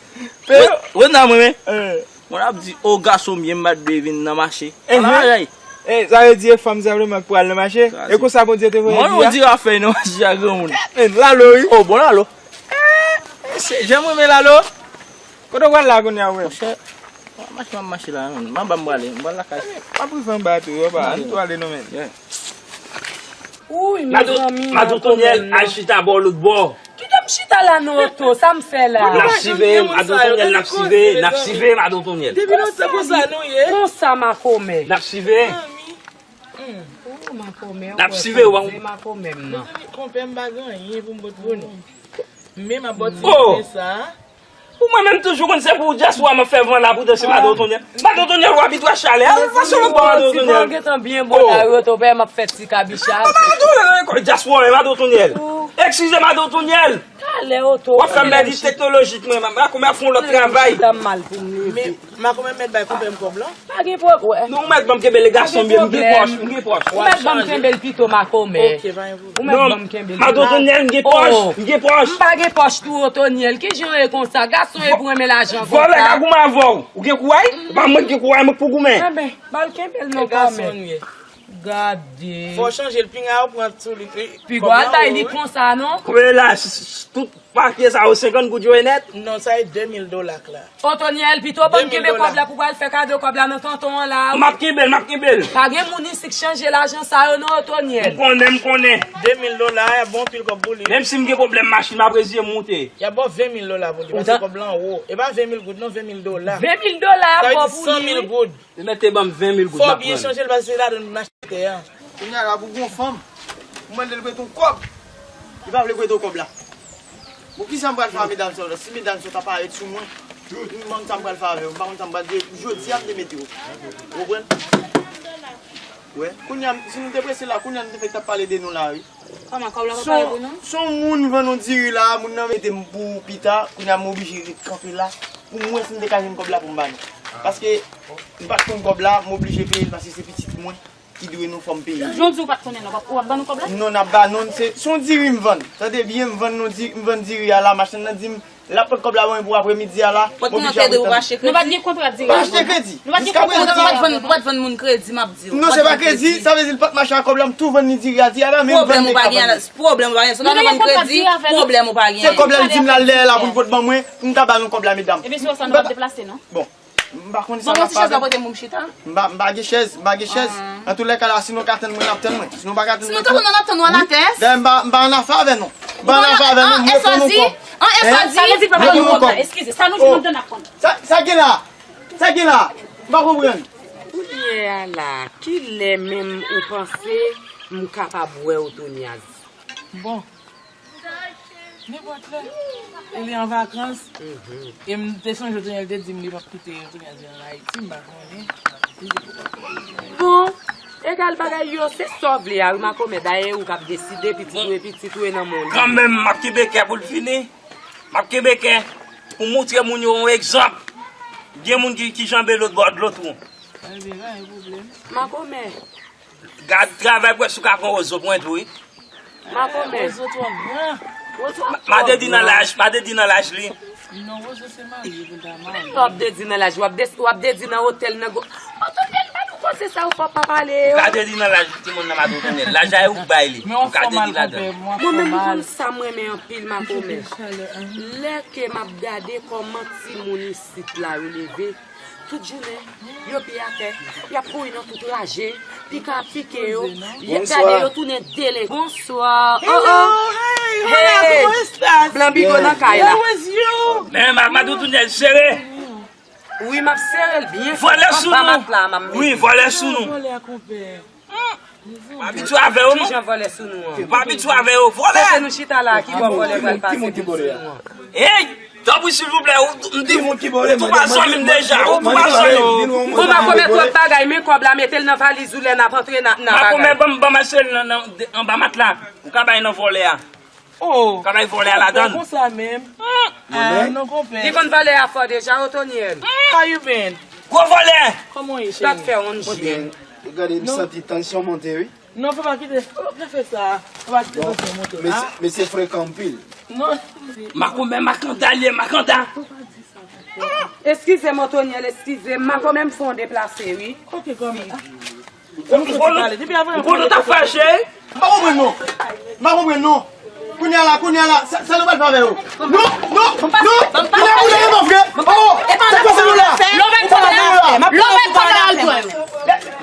Wè, wè nan mwen, men. Mwen ap di, o, gason byen, m pa t dwe vin nan mache. Ala bagay. E, sa vle di e fanm senpleman k pral nan mache? E konsa Bondye te voye di a? Mwen, on diri a fèy nan mache a, granmoun. Men, lalo, wi. O, bon lalo. E, se, jan mwen renmen lalo. Kote w pral la kounye a, ou menm? Monchè, mache m ap mache la, men. M anba m prale, m pral lakay. M ap rive anba tou, yo, pa, ann tou ale non, men. Wouy, mezanmi, Madan Tonyèl, al chita bò lòt bò. Kite m chita la non, Oto, sa m fè la? N ap siveye, Madan Tonyèl, n ap siveye, n ap siveye, Madan Tonyèl. Depi lontan konsa nou ye. Konsa, makomè. N ap siveye. N ap siveye, w a. Makomè m nan. Mezanmi, konpè m pa gen anyen pou m pote pou nou. Men m ap ba w ti konsa. Pou mwen menm toujou konn se pou dyaspora m ap fè van la, poutan se Madan Tonyèl. Madan Tonyèl, w abitye a chalè. Al pase lòt bò, Madan Tonyèl. Ti van gentan byen bon la, wi, Oto, pè m ap fè ti kabich la. Madan Tonyèl, dyaspora, Madan Tonyèl. Eskize, Madan Tonyèl. Talè, Oto. W ap fè m pèdi teknolojik mwen, m a kòmanse ap fè yon lòt travay. Chita m mal pou m leve. Men, makomè mèt bay konpè m kòb lan. Pa gen pwoblèm. Non, ou mèt ban m kenbe l, gason m ye, m gen pòch, m gen pòch. Ou mèt ban m kenbe l pito, makomè. Ok, pa gen pwoblèm. Ou mèt ban m kenbe l. Madan Tonyèl, m gen pòch, m gen pòch. M pa gen pòch tou, Otonyèl. Kijan w ye konsa? Gason e pou renmen lajan konsa. Vòlè ka goumen avè w. Ou gen kouraj? E pa mwen ki gen kouraj, mwen k pou goumen. Enben, ba l kenbe l non, kòmè. Gade. Fò w chanje l, pinga yo pran sou li. Piga w al bay li konsa, non? Koupe la, tout papye sa yo senkant goud yo ye nèt? Non, sa e de mil dola k la. Otonyèl, pito ban m kenbe kòb la pou pral fè kado kòb la nan tonton an la, wi. M ap kenbe l, m ap kenbe l. Pa gen moun isit k chanje lajan sa yo non, Otonyèl. M konnen, m konnen. De mil dola, y ap bon anpil kòb pou li. Menm si m gen pwoblèm machin, m ap reziye m moute. Y ap ba w ven mil dola pou li, paske kòb lan wo. E pa ven mil goud non, ven mil dola. Ven mil dola y ap ba w pou li, wi. Sa vle di san mil goud. Li mèt te ban m ven mil goud, m ap pran l. Fò w byen chanje l, paske se ladan nou achte tè a. Kounye a la pou gon fanm, ou mande l prete yon kòb. Li pa vle prete w kòb la. Bon, kisa m pral fè a medam sa yo la? Si medam sa yo ta parèt sou mwen, m pa konn sa m pral fè avè yo, m pa konn sa m pral di, jodi a m te mete yo. Ou konprann? Wè, kounye a, si nou te prese la, kounye a nou te fèk t ap pale de nou la, wi. Kòman, kòb la pa pare pou nou? Se yon moun vann yon diri la, moun nan mete m pou pita, kounye a m oblije ret kanpe la, pou m wè si m te ka jwenn kòb la pou m ba nou. Paske m pa t konn kòb la, m oblije peye l, paske se pitit mwen ki dwe nou, fò m peye. Jan w di w pa t konnen non, w ap, w ap ban nou kòb la? Non, n ap ba nou, se, se yon diri m vann. Tande byen, m vann nou di, m vann diri a la, machann nan di m, L ap pot kòb la ban mwen pou apremidi a la. Pot m oblije ap tann. Nou pa t gen kontra diri. Pa achte kredi. Nou pa t gen kontra diri. Ou pa t vann, ou pa t vann moun kredi, m ap di w. Non, se pa kredi, sa vle di l pa t mache ak kòb la, m tou vann li diri a, diri a, men m vann li ka vann li. Pwoblèm ou pa gen, pwoblèm ou pa gen. Si w ta vann kredi, pwoblèm ou pa gen. Se kòb la l di m l al dèyè la pou l pot ban mwen, pou m ta ba nou kòb la, medam. Ebyen, si w wè sa, nou p ap deplase, non. Bon, m pa konn sa m ap fè avè l. Bon, yon ti chèz la pote pou m chita. M pa, m pa gen chèz, m pa gen chèz. Antoulèka la, si nou ka tann mwen, n ap tann mwen. Si nou pa ka tann mwen tou. Si nou ka tann mwen, n ap tann nou anatè. Dayè, m pa, m pa annafè avè nou. M pa annafè avè nou, m retounen nou kòb. An, e sa di? Sa vle di pa pou nou kòb la. Eskize, sa nou di nou tann ap konn. Sa, sa gen la? Sa gen la? M pa konprann. Kounye a la, kilè menm ou panse m kapab wè w, Tonyaz? Bon. Nenpòt lè. E li an vakans. E m te sonje Tonyèl te di m li p ap kite Tonyèl vin ann Ayiti, m pa konnen. Bon, egal bagay yo, se sa w vle a wi, makomè. Dayè, ou k ap deside, pitit ou e pitit ou e nan men w li ye. Kanmenm, m ap kenbe kè pou l vini. M ap kenbe kè pou moutre moun yo yon egzanp. Gen moun ki, ki janbe lòt bò dlo tou. Ebyen, pa gen pwoblèm. Makomè. Gad travay, prèske ou ka pran Wozo pou entwo, wi. Makomè. Wozo twò gran. Wozo twò gran. M a te di nan laj, m a te di nan laj li. Non, Wozo se marye pou l ta marye. W ap dedi nan laj, w ap des-, w ap dedi nan otèl, nan gwo otèl, pa nou koze sa yo, fò pa pale yo. M a te di nan laj timoun nan, m a te di laj a ou bay li. M ka te di ladan. Mwen menm, ou konn sa m renmen anpil, makomè. Lè ke m ap gade kòman timoun isit la yo leve, tout jounen, yo pye atè, y ap kouri nan tout raje, pika ap pike yo, y ap gade yo tounen delenkan. Bonswa. Oh, oh. Hey, blan bigo nan kay la. Men, ma, ma doudounèz sere. Wi, m ap sere l byen fò. Vòlè sou nou. Wi, vòlè sou nou. M pa abitye avè yo, non. Kijan vòlè sou nou an? M pa abitye avè yo. Vòlè! Kote nou chita la, ki bò vòlè pral pase vin sou nou an? Hey! Tanpri, silvouplè, ou, m di, ou tou pa zanmi m deja, ou tou pa zanmi m. Bon, makomè, twòp bagay, men kòb la, mete l nan valiz ou, lè n ap antre, n a, n a bagay. Makomè, ban m, ban m eseye l nan, nan, de, anba matla. Ou ka bay nan vòlè a. Oh, ou ka bay vòlè a ladan. Konsa menm. Ah, non, konpè. Li konn vòlè a fò deja, Otonyèl. How you been? Gwo vòlè! Kòman w ye, cheri? Sa fè yon jou. Gade, m santi tansyon monte, wi. Non, fò pa kite, fò pa fè sa. Fò pa kite tansyon monte. Mesye, mesye frekan anpil. Non. Makomè makanda li ye, makanda. Eskize m, Otonyèl, eskize m. Makomè m fè yon deplase, wi. Ok, kòm. M konnen, m konnen w t ap fache. M pa konprann non. M pa konprann non. Kounye a la, kounye a la, sa, sa nou pral fè avè yo? Non, non, non. Kounye a, kounye a, e pa vre. Oh, sa k pase nou la? Lò bay kòb la. Lò bay kòb la, w al pran yo.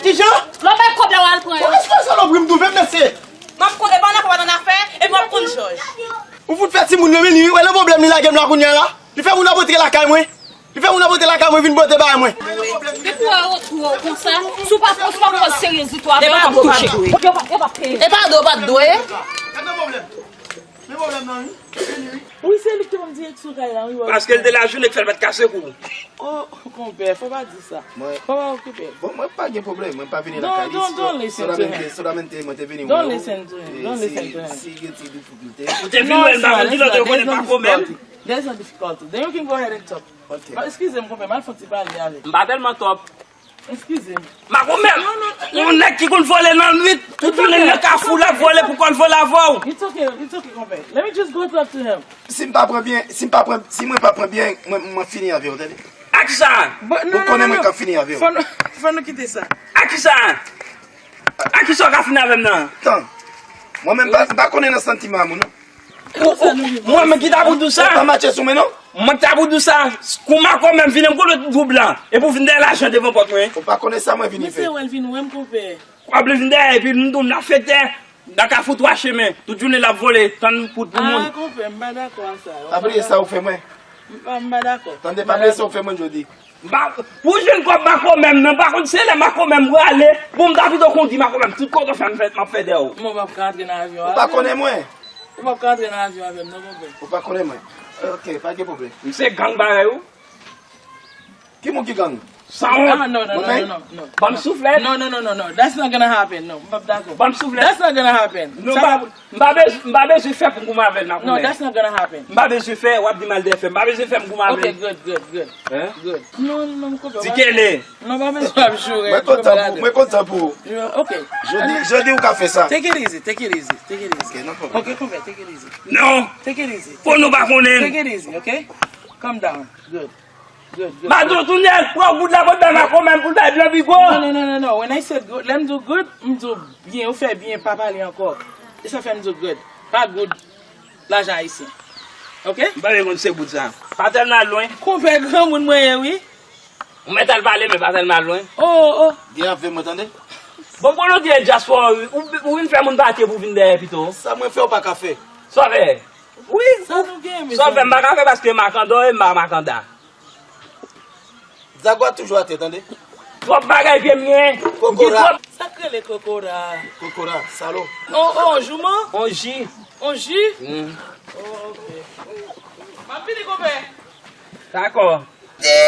Kijan? Lò bay kòb la, w al pran yo. Bon, èske salopri m twouve m, mesye? M ap konn, e pa nan afè, pa nan afè, epi w ap konn jòj. Ou fout fè timoun yo vini, wi. Wè nan pwoblèm li lage m la kounye a la. Li fè moun ap rantre lakay mwen. Li fè moun ap rantre lakay mwen vin pote bagay mwen. Depi w wè yo twò konsa, si w pa, si w pa pran serye ditou avè yo, w ap touche. Yo p ap, yo p ap peye. E pa do, pa do, e? Gade pwoblèm. Men pwoblèm nan, wi. Wi, se li ki te ban m direksyon kay la, wi. Paske l te lajounen k fè l pa t kase kou. Oh, konpè, fò pa di sa. Fò pa okipe l. Bon, mwen pa gen pwoblèm, mwen pa vini lakay li. Don't, don't listen to him. Solamente mwen te vini wè w. Don't listen to him. Don't listen to him. Si, si gen ti difikilte. Ou te vin wè l, m pa konn ki lòt yo konnen pa komè. There's no difficulty. Then you can go ahead and talk. Ok. Eskize m, konpè, m al fè yon ti pale avè l. M pa tèlman twòp. Eskize m. Makomè, yon nèg ki konn vòlè nan nwit, tout jounen nan kafou, l ap vòlè pou kò l vòlè avè w. It's okay, it's okay, konpè. Let me just go talk to him. Si m pa pran byen, si m pa pran, si mwen pa pran byen, mwen, mwen fini avè w, tande? A kisa? Ou konnen mwen ka fini avè w. Fò nou, fò nou kite sa. A kisa? A kisa w ka fini avè m nan? Tan. Mwen menm, m pa, m pa konnen nan santiman moun, non. Ou, ou, mwen menm ki ta pou di w sa. Ou pa matche sou mwen, non? Mwen ki ta pou di w sa. Kou makomè m vini, m gon lòt dwòb la. Epi w vin dèyè lajan devan pòt mwen. Ou pa konnen sa mwen vini fè. Mesye wè l vin wè m, konpè. W ap vin dèyè, epi m di w n ap fè tè. Nan kafou twa chemen. Tout jounen l ap vòlè, tann pou, pou moun. Ah, konpè, m pa dakò a sa. Pa bliye sa ou fè mwen. M pa, m pa dakò. Tande, pa bliye sa ou fè mwen jodi. M pa, pou jwenn kòb makomè m nan, pa konn se lè makomè m prale, bon, m ta pito kondi makomè m, tout kote w fè m fè, m ap fè dèyè w. Mwen p ap ka antre nan avyon avè m. Ou pa konnen mwen. Ou p ap ka antre nan avyon avè m, non, konpè. Ou pa konnen mwen. Ok, pa gen pwoblèm. M se gang parèy ou. Ki moun ki gang? San wont. Ah, no, no, no, no, no, no. Ban m souflèt. No, no, no, no, no. That's not gonna happen. No, m p ap dakò. Ban m souflèt. That's not gonna happen. Non, m pa, m pa bez-, m pa bezwen fè pou m goumen avè l, Makomè. No, that's not gonna happen. M pa bezwen fè, w ap di m al dèyè fè. M pa bezwen fè m goumen avè l. Okay, good, good, good. Hein? Good. Non, non, non, m konprann. Di kele. Non, pa bezwen ap joure. Mwen kontan pou, mwen kontan pou ou. Ok. Jodi, jodi ou ka fè sa. Take it easy, take it easy, take it easy. Ok, no problem. Ok, konpè, take it easy. Non. Take it easy. Pou nou pa konnen. Take it easy, ok? Calm down. Good. Good, good. Madan, tounen, pran goud la, pot bay Makomè pou l bay blan pi gwo. No, no, no, no, no. When I said good, lè m di w good, m di w byen, ou fè byen, pa pale ankò. E sa fè m di w good. Pa good, lajan ayisyen. Ok? M pa vle konn se good sa. Pa tèlman lwen. Konpè granmoun mwen ye, wi. Ou mèt al pale, men pa tèlman lwen. Oh, oh, oh. Gen avè mwen, tande? Bon, konnen w te dyaspora, wi. Ou, ou vin fè moun pati pou vin dèyè pito. Sa mwen fè, ou pa ka fè. Sa w fè? Wi. Sa nou gen, mezanmi? Sa w fè, m pa ka fè paske makandò e ma-, makanda. Zagwa toujou atè, tande? Twòp bagay pye m gen. Kokora. Sa k rele kokora? Kokora, salo. On, on jouman? On ji. On ji? Mm. Oh, ok. M ap vini, konpè. Dakò. Te!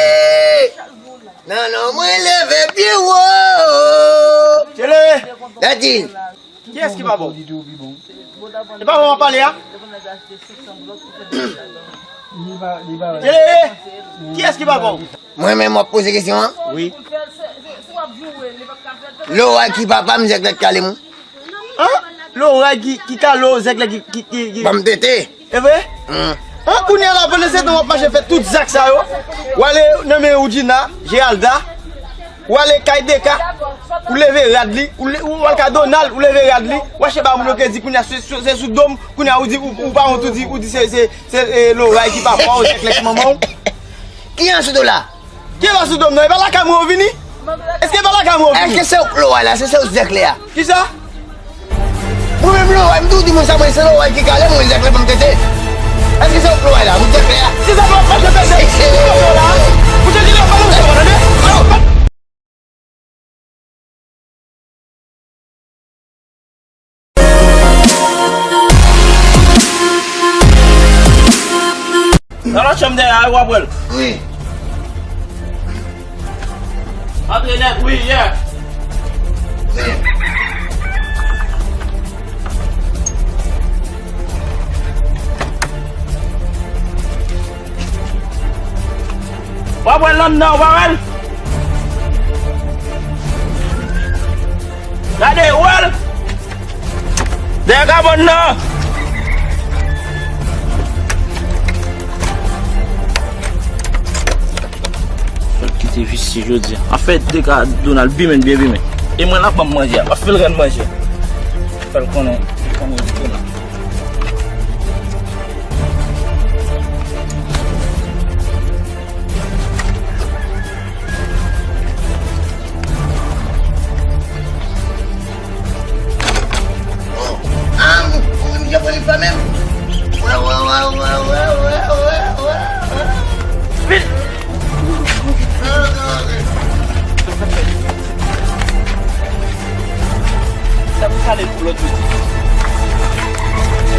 Nan non mwen leve pye wo. Tele! Dadin. Kiyès ki pa bon? E pa bon w ap pale a? Tele! Kiyès ki pa bon? Mwen menm w ap poze kesyon an? Wi. Loray ki papa m, zèklèt kale m. An? Loray ki, ki kale w, zèklèt ki, ki, ki, ki. Ban m tete. E vre? Hmm. An, kounye a la, pandan se tan w ap mache fè tout zak sa yo, w ale nan men Woudjina, Geralda, w ale kay Deka, ou leve rad li, ou le-, ou al ka Donald, ou leve rad li, w achte ba moun yo kredi, kounye a se, se, se sou do m, kounye a ou di, ou, ou pa wont, ou di, ou di se, se, se, e, Loray ki papa w, zèklèt ki manman w. Ki an sou do la? Ki pa sou do m nan? E pa lakay mwen ou vini? Èske e pa lakay mwen ou vini? Èske se ou k Loray la? Se, se ou zèklè a? Kisa? Mwen menm Loray, m toujou di moun sa, mwen se Loray ki kale mwen, zèklè ban m tete. Èske se ou k Loray la? Moun zèklè a? Si sa pa, pa, pa, pa, pa, ou te di lè, pa, pa, pa, tande? Nan lòt chanm dèyè a, w ap wè l. Wi. Antre nèt, wi, yeah. W ap wè l anndan, w pa wè l? Gade, ou wè l? Dèyè kabòn nan! Fè l kite visye jodi a. Anfèt, Deka Donald bimen, byen bimen. E mwen l ap ban m manje a. M ap fè l rann manje. Fè l konnen, konnen Donald. Ah, ou, ou, misye polis la menm. Wè, wè, wè. Vit! Sa pou pale pou lòt yo.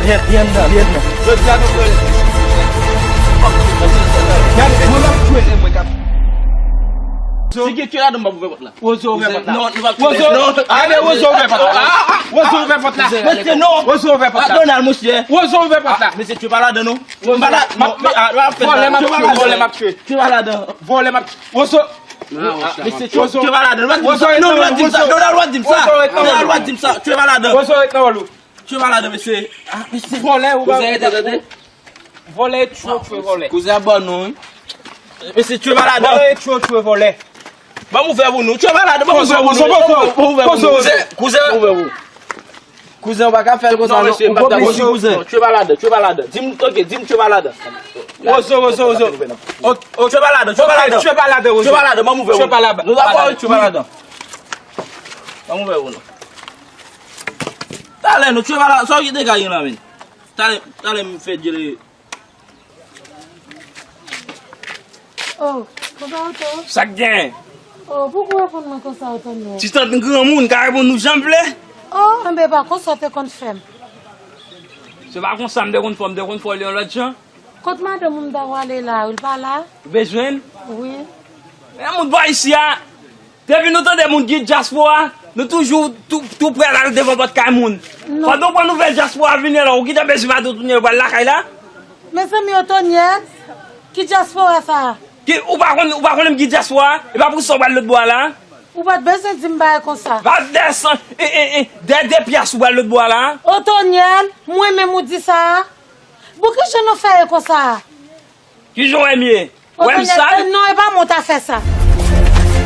Li, li anndan, li anndan. Jodi a nou pran. Gade, mwen m ap jwe, e mwen k ap. Si gen tye ladan, m p ap ouvè pòt la. Wozo, ouvè pòt la. Non, nou p ap. Wozo, non. Gade, Wozo, ouvè pòt la. Wozo, ouvè pòt la. Mesye, non. Wozo, ouvè pòt la. Ah, Donald, mesye. Wozo, ouvè pòt la. Mesye, tye pa ladan, non. Vòlè m ap tye, vòlè m ap tye. Tye pa ladan. Vòlè m ap tye. Wozo. Mesye, tye pa ladan. Wozo, non, w ap di m sa. Donald, w ap di m sa. Donald, w ap di m sa. Tye pa ladan. Wozo, ret nan wòl ou. Tye pa ladan, mesye. Ah, mesye. Vòlè, ou pa. Vòlè e tchwe, tchwe vòlè. Kouzen ap ban nou, wi. Mesye, tchwe pa ladan. Vòlè e tchwe, tchwe vòlè. Ban m ouvè pou nou. Tchwe pa ladan, ban m ouvè pou nou. Ban m ouvè pou nou. Kouzen, kouzen. Ban m ouvè pou nou. Kouzen, ou pa ka fè l konsa, non. Non, mesye, m p ap dakò. Kouzen. Non, tchwe pa ladan, tchwe pa ladan. Di m, ok, di m tchwe pa ladan. Wozo, Wozo, Wozo. Ok, ok. Tchwe pa ladan, tchwe pa ladan. Tchwe pa ladan, Wozo. Tchwe pa ladan, ban m ouvè pou nou. Tchwe pa ladan. Nou dakò, tchwe pa ladan. Ban m ouvè pou nou. Talè nou, tchwe pa ladan. Sa w kite ka gen la, men. Talè, talè m fè djele. Oh, konsa ou te? Sa k gen? Oh, poukwa w reponn mwen konsa ou te menm? Ti tant granmoun ka reponn nou jan m vle? Oh, enben pa konsa w te konn fè m. Se pa konsa m te konn fè w, m te konn fè w li yon lòt jan. Kot madanm ou m ta pwale la, ou l pa la? Ou bezwen l? Wi. Men moun bò isi a, depi nou tande moun ki dyaspora, nou toujou tou, tou prè al devan pòt kay moun. Non. Pandan w pran nouvèl dyaspora vini la, ou gentan bezwen madanm Otonyèl pral lakay la? Mezanmi, Otonyèl, ki dyaspora sa a? Ki, ou pa konn, ou pa konnen m ki dyaspora? E pa pou sa w pral lòt bò a la? Ou pa t bezwen di m bagay konsa. Pa desann, e, e, e, dè de pyas ou pral lòt bò a la? Otonyèl, mwen menm ou di sa a? Bon, kijan nou fè ye konsa a? Kijan w wè m ye? Wè m sal? Non, e pa mwen w ta fè sa.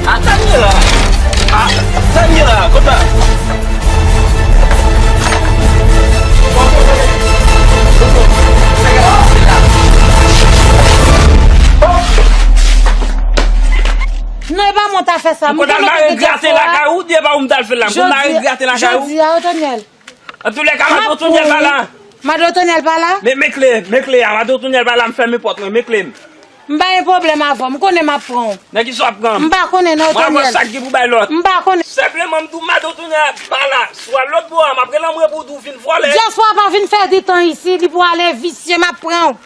A, Daniela! A, Daniela, konsa. Non, e pa mwen w ta fè sa. M konn al mare grate lakay ou, di e pa ou m t al fè l la. M konn mare grate lakay ou. Jodi a, Otonyèl. Antoulèka, madanm Otonyèl pa la. Madanm Otonyèl pa la? Men, men kle, men kle a, madanm Otonyèl pa la, m fèmen pòt mwen, men kle m. M pa gen pwoblèm avè w, m konnen m ap pran w. Nan kisa w ap pran m? M pa konnen non, Otonyèl. Mwen ap wè sa k gen pou bay lòt. M pa konnen. Senpleman, m di w madanm Otonyèl pa la. Si w al lòt bò a, m ap rele anmwe pou w di w vin vòlè. Dyaspora pa vin fè ditan isi, li pou ale visye, m ap pran w.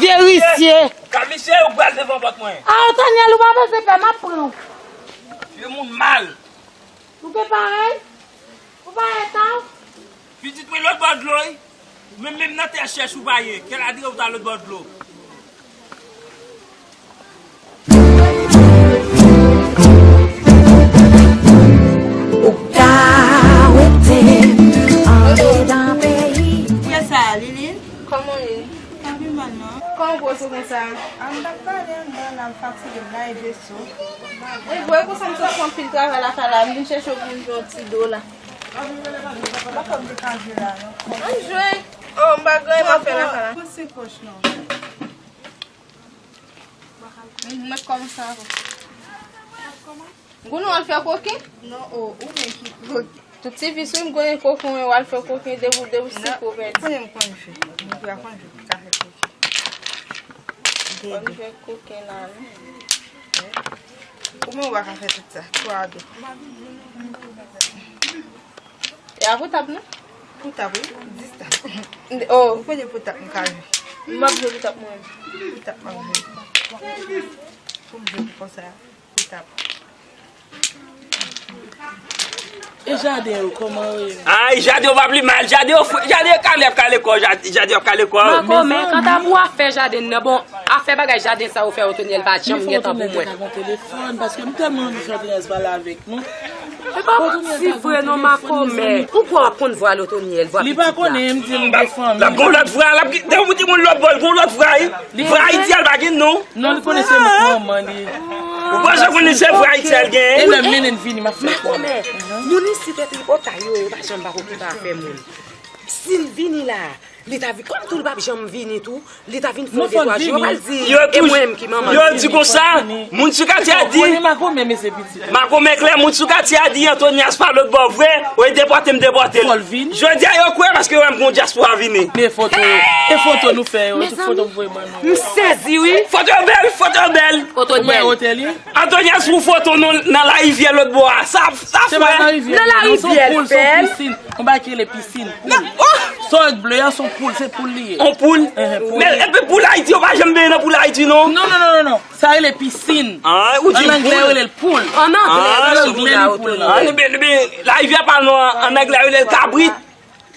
Vye visye. Ka visye, ou pral devan pòt mwen. A, Otonyèl, ou pa bezwen pè, m ap pran w. Vye moun mal. Nou te parèy? Ou pa eta w? Pitit mwen lòt bò dlo wi. Ou menm menm nan tè chèch ou pa ye. Kèl adrè ou ta lòt bò dlo? Ou ka wete m andedan peyi. Kiyès sa a, Liline? Kòman w ye? Pa pi mal non. Kòman w poze w konsa? A, m t ap pale anndan la, m fatige, m lave veso. E vre konsa m sot fè anpil travay lakay la, m vin chèche w pou m jwe yon ti do la. M pa kwè m te ka jwe la non. Ann jwe. Oh, m pa gen anyen m ap fè lakay la. Pran senk wòch non. M mèt kòmanse avè w. Gounou al fè koken? Non, oh, ou menm ki koken. Tout ti vis wi m konnen koken w al fè koken depi w depi w sik ou pèdi. Konnen m konn jwe. M konn jwe, m ka fè koken. Konn jwe koken la non. Ou menm ou pa ka fè tout sa. Twa a de. E a pou tab non? Pou tab wi, dis tab. Oh. Ou konnen pou tab m ka jwe. M ap jwe pou tab mwen. Pou tab m ap jwe. Pou m jwe pou konsa. Pou tab. E jaden yo, kòman yo ye? Ay, jaden yo pa pli mal. Jaden yo fre, jaden yo kale ap kale kò, jaden yo ap kale kò. Makomè, kanta pou afè jaden nan, bon, afè bagay jaden sa yo fè Otonyèl pa janm gentan pou mwen. Fò Otonyèl te ka gon telefòn, paske m tèlman anvi fè Otonyèl pale avèk nou. E pa manti vre non, makomè. Ou kwè w ap konn vwa Otonyèl, vwa pitit la? Li pa konnen, m di l m gen fanmi. L ap gon lòt vwa, l ap gen, depi w di moun lòt bò, l gon lòt vwa, wi. Vwa Ayiti a, l pa gen non. Non, li konnen se manman li. Ou panse konnen se vwa Ayiti a l gen? E lè m mennen l vini, m ap fè l konnen. Makomè, moun isit e tripotay yo, yo pa janm pa okipe afè moun. Si l vini la, li ta vin, kòm tou li p ap janm vini tou, li ta vin fè yon de twa jou, yo pral di, e mwen menm ki manman l. Yo di konsa, moun sou katye a di, makomè klè, moun sou katye a di, Antonias pa lòt bò vre, ou e depòte m, depòte l. Jodi a, yo kwè paske yo wè m gon dyaspora vini. Men foto yo, e foto nou fè yo, tout foto m voye ban nou. M sezi wi. Foto yo bèl, foto yo bèl. Otonyèl. Antonias, ou foto nou nan larivyè lòt bò a. Sa, sa fè. Nan larivyè l fè l. Yon bagay ki rele pisin, poul. Sa w wè k ble a, se yon poul, se poul li ye. On poul? Men epi poul Ayiti, yo pa janm benyen nan poul Ayiti, non? Non, non, non, non, non. Sa rele pisin. An anglè, yo rele l poul. An anglè, yo rele l poul. An anglè, yo rele l poul. An anglè, an anglè, yo rele l kabrit.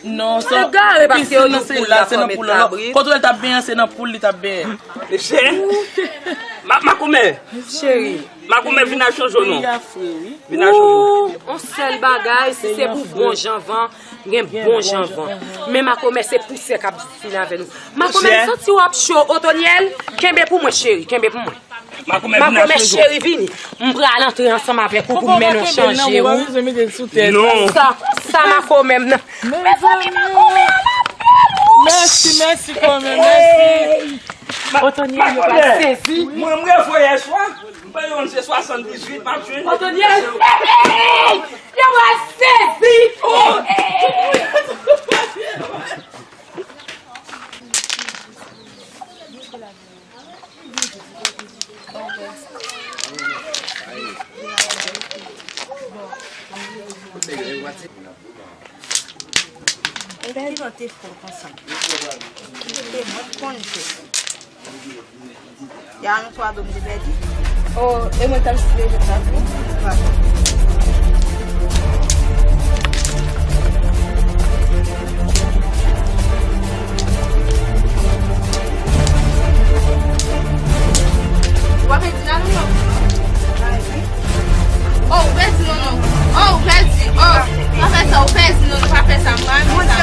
Non, sa, pisin nan se la, se nan poul la. Kote w wè l t ap benyen, se nan poul li t ap benyen. Mesye, ma, makomè. Cheri. Makomè vin ak chonje w non. Peyi a fre, wi. Vin ak chonje w. Ou, on sèl bagay, si se pou bon jan van, gen bon jan van. Men makomè se pousè k ap vin avè nou. Makomè, m santi w ap cho, Otonyèl, kenbe pou mwen, cheri, kenbe pou mwen. Makomè, vin ak chonje w. Makomè, cheri, vini. M pral antre ansanm avèk ou pou m mennen w chanje, wi. Non. Sa, sa makomè m nan. Mezanmi, makomè an ap bèl, wi. Mèsi, mèsi, kòmè, mèsi. Otonyèl, yo pral sezi. Mwen, mwen voye swa. M pa yon se swasanndizuit, m ap jwenn. Otonyèl, yo pral sezi. Kilò te fò konsa. Kite mwen konn fè. Ya nou twa dòm de pèdi. Oh, e mwen k t ap esplike jòb la pou ou. W ap pèdi la, non, non. Oh, ou pèdi, non, non. Oh, ou pèdi. Oh, pa fè sa, ou pèdi, non, non, pa fè sa. Mwen, mwen, sa.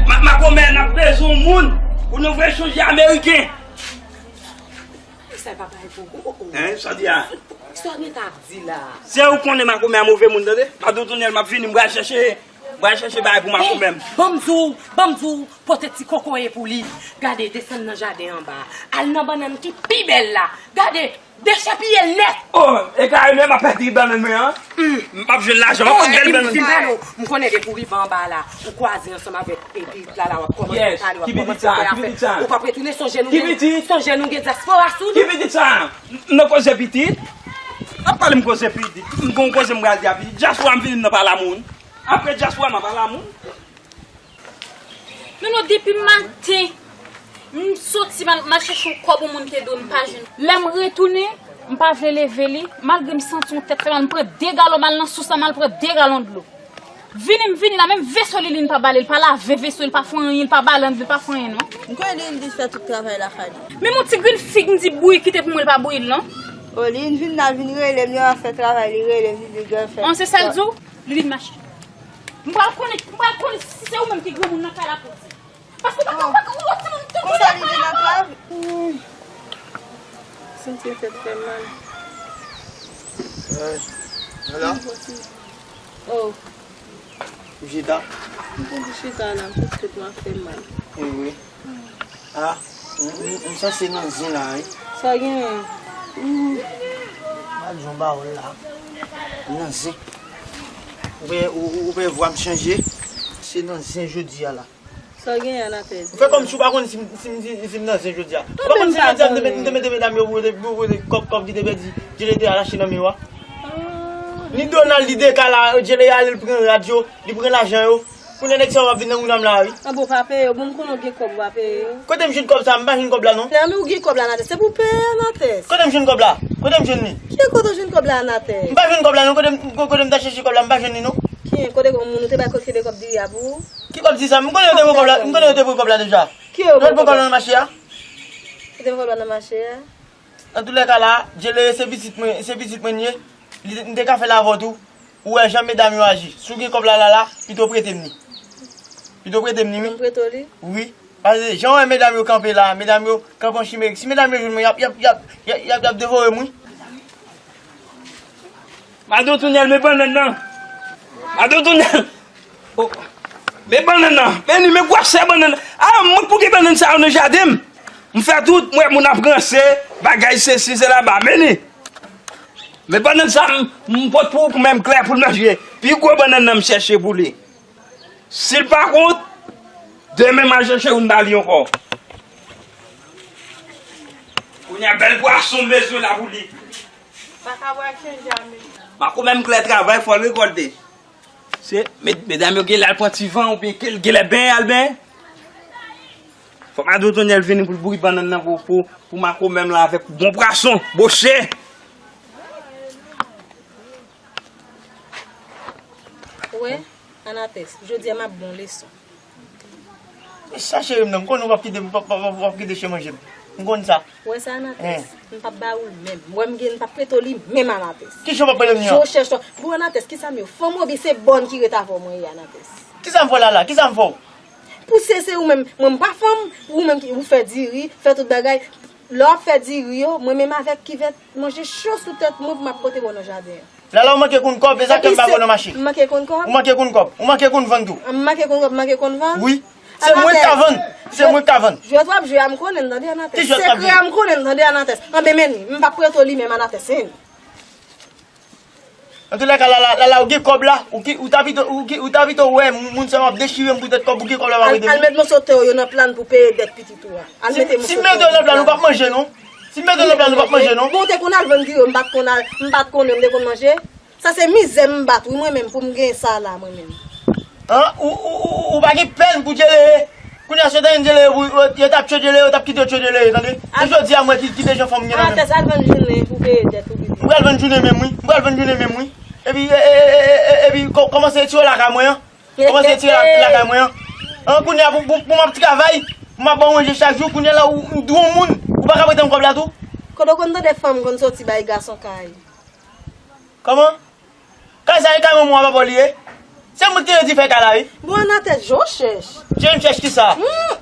Ma- Makomè, n ap bezwen yon moun pou nou voye chanje ameriken. Sa pa bay pou ou. Hein, sa di a? Sa w gen ta ap di la? Se ou konnen Makomè a move moun, tande? Madan Tonyèl, m ap vini, m pral chèche, m pral chèche bagay pou Makomè m. Ban m di w, ban m di w, pote ti kokoye pou li. Gade, desann nan jaden anba. Al nan bannann ki pi bèl la. Gade, dechepiye l nèt. Oh, e kare menm ap pèdi bannann mwen an. M p ap jwenn lajan, m ap pèdi bèl bannann. Epi m fin pale w, m konnen depi w rive anba la, ou kwaze ansanm avèk epi pitit la la, w ap kòmanse pale, w ap kòmanse fè afè. Ou p ap retounen, sonje nou gen, sonje nou gen dyaspora sou nou. Ki pitit sa? M nan koze pitit? Ap pale m koze pitit. M gon koze m pral di a pitit. Dyaspora m vini m nan pale a moun. Apre dyaspora m ap pale a moun. Nono, depi maten, m soti m al, m al chèche yon kòb yon moun te dwe m pa jwenn. Lè m retounen, m pa vle leve li, malgre m santi yon tèt fè mal, m pran de galon, m al nan sous la, m al pran de galon dlo. Vini m vini la, menm veso li, li n pa bale, li pa lave veso, li pa fè anyen, li pa bale anndan, li pa fè anyen non. M konnen li, li fè tout travay lakay li. Menm yon ti grenn fig m di bouyi kite pou mwen, li pa bouyi l non. O, li vin la, vin rele m, li ap fè travay, li rele m, li di gèl fè. An, se sa l di w? Li vin mache. M pral konnen, m pral konnen si se ou menm ki granmoun nan kay la pou di. Paske ou pa ka, ou pa ka, ou ti moun, tout moun nan kay la pou. Santi tèt fè mal. Ala. Oh. Ou chita? M konn chita la, m santi tèt mwen ap fè mal. Wi, wi. Ah, m, m, m sanse nan zen la, wi. Sa genyen? M al jwenn bawòl la. M nan zen. Ou wè, ou, ou, ou wè vwa m chanje? Se nan zen jodi a la. Sa genyen, Anatès? Ou fè kòmsi ou pa konn si m, si m, si, si m nan zen jodi a. Ou pa konn si jodi a m te mete, m te mete medam yo pou rete, pou rete kòb, kòb ki te pèdi, Djele te al achte nan men yo a. Ni Donald, li deka la, Djele ale, li pran rad yo, li pran lajan yo. Kounye a nèg sa yo ap vin nan mounn an m la, wi. An bon, pa peye yo. Bon, m konnen w gen kòb, ou pa peye yo. Kote m jwenn kòb sa? M pa jwenn kòb la, non. Lè ou gen kòb la, Anatès, se pou peye, Anatès. Kote m jwenn kòb la? Kote m jwenn li? Ki kote w jwenn kòb la, Anatès? M pa jwenn kòb la, non. Kote m, kote m ta chèche kòb la, m pa jwenn li, non. Ki, kote moun ou te bay kòb, kite kòb diri a pou ou? Ki kòb di sa? M konnen yo te voye kòb la, m konnen yo te voye kòb la deja. Ki yo voye kòb la nan mache a? Yo te voye kòb la nan mache a? Antoulèka la, Djele, se pitit mwen, se pitit mwen l ye. Li, m te ka fè l avè w tou. Ou wè jan medam yo aji. Si w gen kòb la, la, la, pito w prete m li. Pito w prete m li, wi. Ou prete w li? Wi. Paske jan w wè medam yo kanpe la, medam yo kanpe an chimerik. Si medam yo jwenn mwen, y ap, y ap, y ap, y ap, y ap, y ap devore m, wi. Madan Tonyèl, men bannann nan. Madan Tonyèl. Oh. Men bannann nan. Men li, men gwosè bannann nan. Ah, mwen pou gen bannann sa yo nan jaden m. M fè tout, m wè moun ap ranse, bagay sesi, sela, ba, men li. Men bannann sa, m, m pot pou ou, pou menm klè, pou l manje. Pi gwo bannann nan, m chèche pou li. Si l pa kont, demen m al chèche youn ba li ankò. Kounye a, bèl pwason m bezwen la pou li. Makomè m klè travay, fò l rekòlte. Se, med-, medam yo genlè al pran ti van, oubyen ke l genlè benyen, al benyen. Fò madan Tonyèl vini pou l bouri bannann nan pou, pou, pou makomè m la avèk bon pwason, boche. Ou wè, Anatès, jodi a m ap ba w leson. Sa cheri m nan, m konnen w p ap kite, w p ap, w p ap, w p ap kite chen manje m. M konn sa. Ou wè sa, Anatès? M p ap ba ou l menm. Ou wè m gen, m p ap prete w li menm, Anatès. Kijan w p ap prete m li an? Jan w chèche w. Bon, Anatès, kisa m ye w? Fanm oubyen se bòn ki ret avè w mwen ye, Anatès? Kisa m fè w la la? Kisa m fè w? Pou se, se ou menm. Mwen, m pa fanm, ou menm ki, ou fè diri, fè tout bagay. Lè w ap fè diri yo, mwen menm avèk kivèt, manje cho sou tèt mwen pou m ap pote ba w nan jaden an. Lala, ou manke konn kòb, e sa k fè m pa ba w nan mache. M manke konn kòb? Ou manke konn kòb, ou manke konn vann tou. M manke konn kòb, m manke konn vann? Wi. Se mwen k ka vann. Se mwen k ka vann. Jwèt w ap jwe a m konnen l tande, Anatès. Ki jwèt w ap jwe? Sekrè a m konnen l tande, Anatès. Anben, men li, m p ap prete w li menm, Anatès, men li. Antoulèka, Lala, Lala, ou gen kòb la, ou ki, ou ta pito, ou ki, ou ta pito wè moun, moun sa yo ap dechire m poutèt kòb, ou gen kòb la, w ap rete. Al, al met moso tè w yo nan plan pou peye dèt pitit ou a. Al mete moso tè w yo nan plan. Si m mete yo nan plan, nou p ap manje, non. Si m mete yo nan plan, nou p ap manje, non. Bon, ou te konn al vann diri yo, m pa t konn al, m pa t konnen, m te konn manje. Sa se mizè m bat, wi, mwen menm, pou m gen sa la, mwen menm. An, ou, ou, ou, ou pa gen pèn pou Djeleye. Kounye a, si yo te gen Djeleye, pou, yo, yo t ap tchwe Djeleye, yo t ap kite yo tchwe Djeleye, tande. E jodi a, mwen ki, ki te jan fanm gen nan men m. Al vann jounen pou peye dèt ou, pitit. M pral vann jounen menm, wi. M pral vann jounen menm, wi. Epi, e, e, e, e, e, epi, ko-, kòmanse retire lakay mwen an. Kòmanse retire la, lakay mwen an. An, kounye a, pou, pou, pou m ap travay, pou m ap ba w manje chak jou, kounye a la, ou, ou dwe yon moun, ou pa ka prete m kòb la tou? Kote w konn tande fanm konn soti bay gason kay? Kòman? Kay sa e kay manman w a papa w li ye? Se mwen ki te di fè kay la, wi. Bon, ann atè, je w chèch. Je m chèch kisa? Hmm.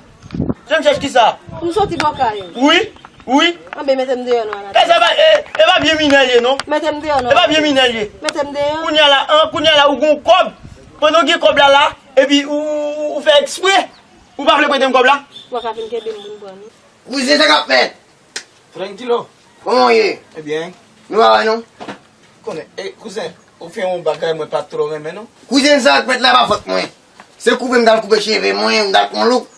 Je m chèch kisa? M soti bò kay ou. Wi, wi. Anben, mete m deyò non, ann atè. Kay sa e pa, e, e pa byen minè l ye, non. Mete m deyò non. E pa byen minè l ye. Mete m deyò. Kounye a la, an, kounye a la, ou gon kòb. Pandan w gen kòb la, la, epi ou, ou, ou fè eksprè. Ou pa vle prete m kòb la? Ou pa ka vin kenbe m pou m pran li. Kouzen, sa k ap fèt? Trankilo. Kòman w ye? Ebyen. Nou pa wè non? Konnen, e, kouzen, ou fè yon bagay mwen pa twò renmen non. Kouzen, sa k fèt la pa fòt mwen. Se koupe m t al koupe cheve mwen, m t al pran louk.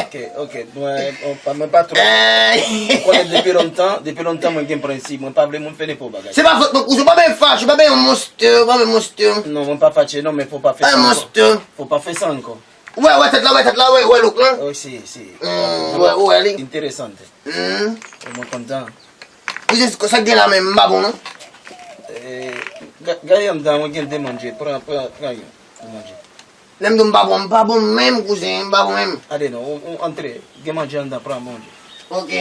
Ok, ok. Mwen, mwen pa, mwen pa twò. Ou konnen depi lontan, depi lontan mwen gen prensip. Mwen pa vle moun fè nenpòt bagay. Se pa fòt mwen, kouzen, ou pa bezwen fache, ou pa bezwen yon monstè, ou pa bezwen monstè. Non, mwen pa fache non, men fò pa fè sa ankò. Monstè. Fò pa fè sa ankò. Ou wè, ou wè tèt la, ou wè tèt la, ou wè, ou wè louk lan? Oh, si, si. Hmm, ou wè, ou wè li? Interesante. Hmm. Mwen kontan. Ou jis sa gen la menm, m pa bon non. Eh, ga-, gade anndan, mwen gen de manje, pran, pran, pran youn pou manje. Lè m di w m pa bon, m pa bon menm, kouzen, m pa bon menm. Ale non, ou, ou antre, gen manje anndan, pran manje. Ok.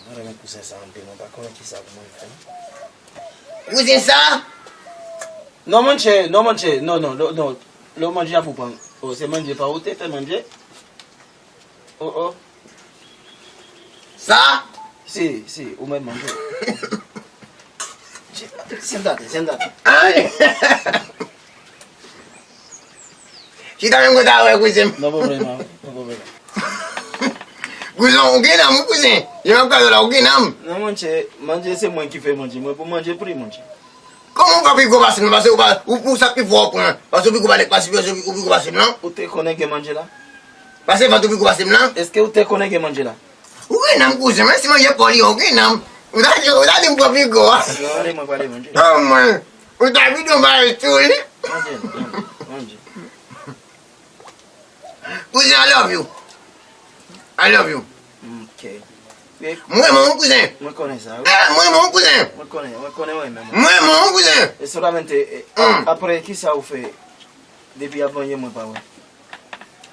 Mwen renmen kouzen sa anpil, mwen pa konnen kisa pou mwen fè. Kouzen sa? Non, monchè, non, monchè, non, non, non, non. Lè w manje a pou pran. Oh, se manje pa ou te fè manje? Oh, oh. Sa? Si, si, ou mèt manje. Senta, senta. Ay! Chita menm kote a wè kouzen m. Non pwoblèm, non pwoblèm. Kouzen, ou gen nanm, wi, kouzen. Jan m ap gade w la, ou gen nanm. Non, monchè, manje se mwen ki fè manje. Mwen pou manje pri, monchè. Kòman ou ka pi gwo pase m nan? Paske ou pa, ou, ou sa ki fè w pran. Paske ou pi gwo pase, paske ou pi gwo pase m nan. Ou te konnen gen manje la? Paske vant ou pi gwo pase m nan. Èske ou te konnen gen manje la? Ou gen nanm kouzen, men si manje pa w li, ou gen nanm. Ou ta di, ou ta di m pran pi gwo a. Non, ale, mwen prale manje. Non, mwen. Ou ta vide yon bagay tou, wi. Manje, manje, manje. Kouzen, I love you. I love you. Ok. Mwen renmen w, kouzen. Mwen konnen sa, wi. Eh, mwen renmen w, kouzen. Mwen konnen, mwen konnen, mwen renmen w. Mwen renmen w, kouzen. E solamente, eh, a-, apre, kisa ou fè depi avan yè mwen pa wè?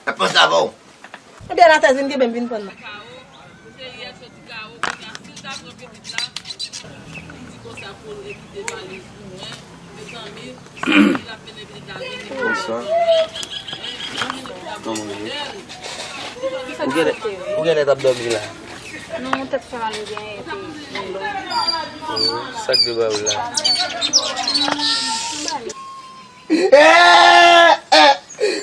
Ap panse avè w. Ebyen, Natazin, kenbe m vin pran nan. Bonswa. Kòman w ye? Ou genlè, ou genlè t ap dòmi la? Non, tèt fè mal m genyen, epi m dòmi. Oh, sa k de ba ou la? Eh, eh.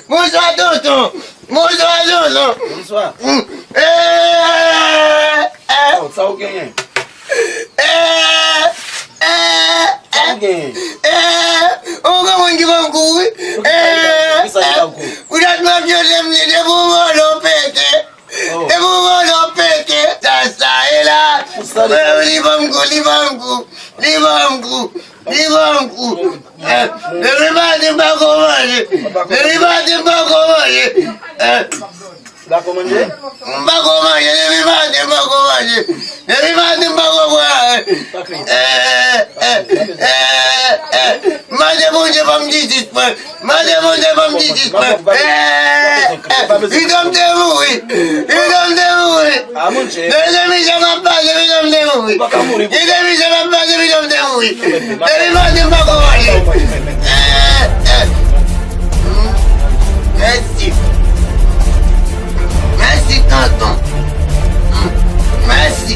Bonswa, tonton. Bonswa, tonton. Bonswa. Mm. Eh, eh. Oh, sa ou genyen? Eh, eh, eh. Sa ou genyen? Eh, ou gen moun ki ban m kou, wi. Poukisa, eh, poukisa li ba ou kou? Poutèt m ap vyole m li, depi yon vòlò pete. Oh. Depi yon vòlò pete, sa, sa, e la. Poukisa li? Eh, li ban m kou, li ban m kou, li ban m kou, li ban m kou. Eh, depi maten m pa ko manje. Depi maten m pa ko manje. Eh. Ou pa ko manje? M pa ko manje, depi maten m pa ko manje. Depi maten m pa ko manje. Eh, eh, eh, eh, eh. Mande Bondye ban m jistis mwen. Mande Bondye ban m jistis mwen. Eh, eh. Pito m te mouri. Pito m te mouri. Ah, monchè. Depi se mizè m ap pase, pito m te mouri. Ou pa ka mouri. Depi se mizè m ap pase, pito m te mouri. Depi maten m pa ko manje. Eh, eh. Mèsi. Mèsi, tonton. Mèsi.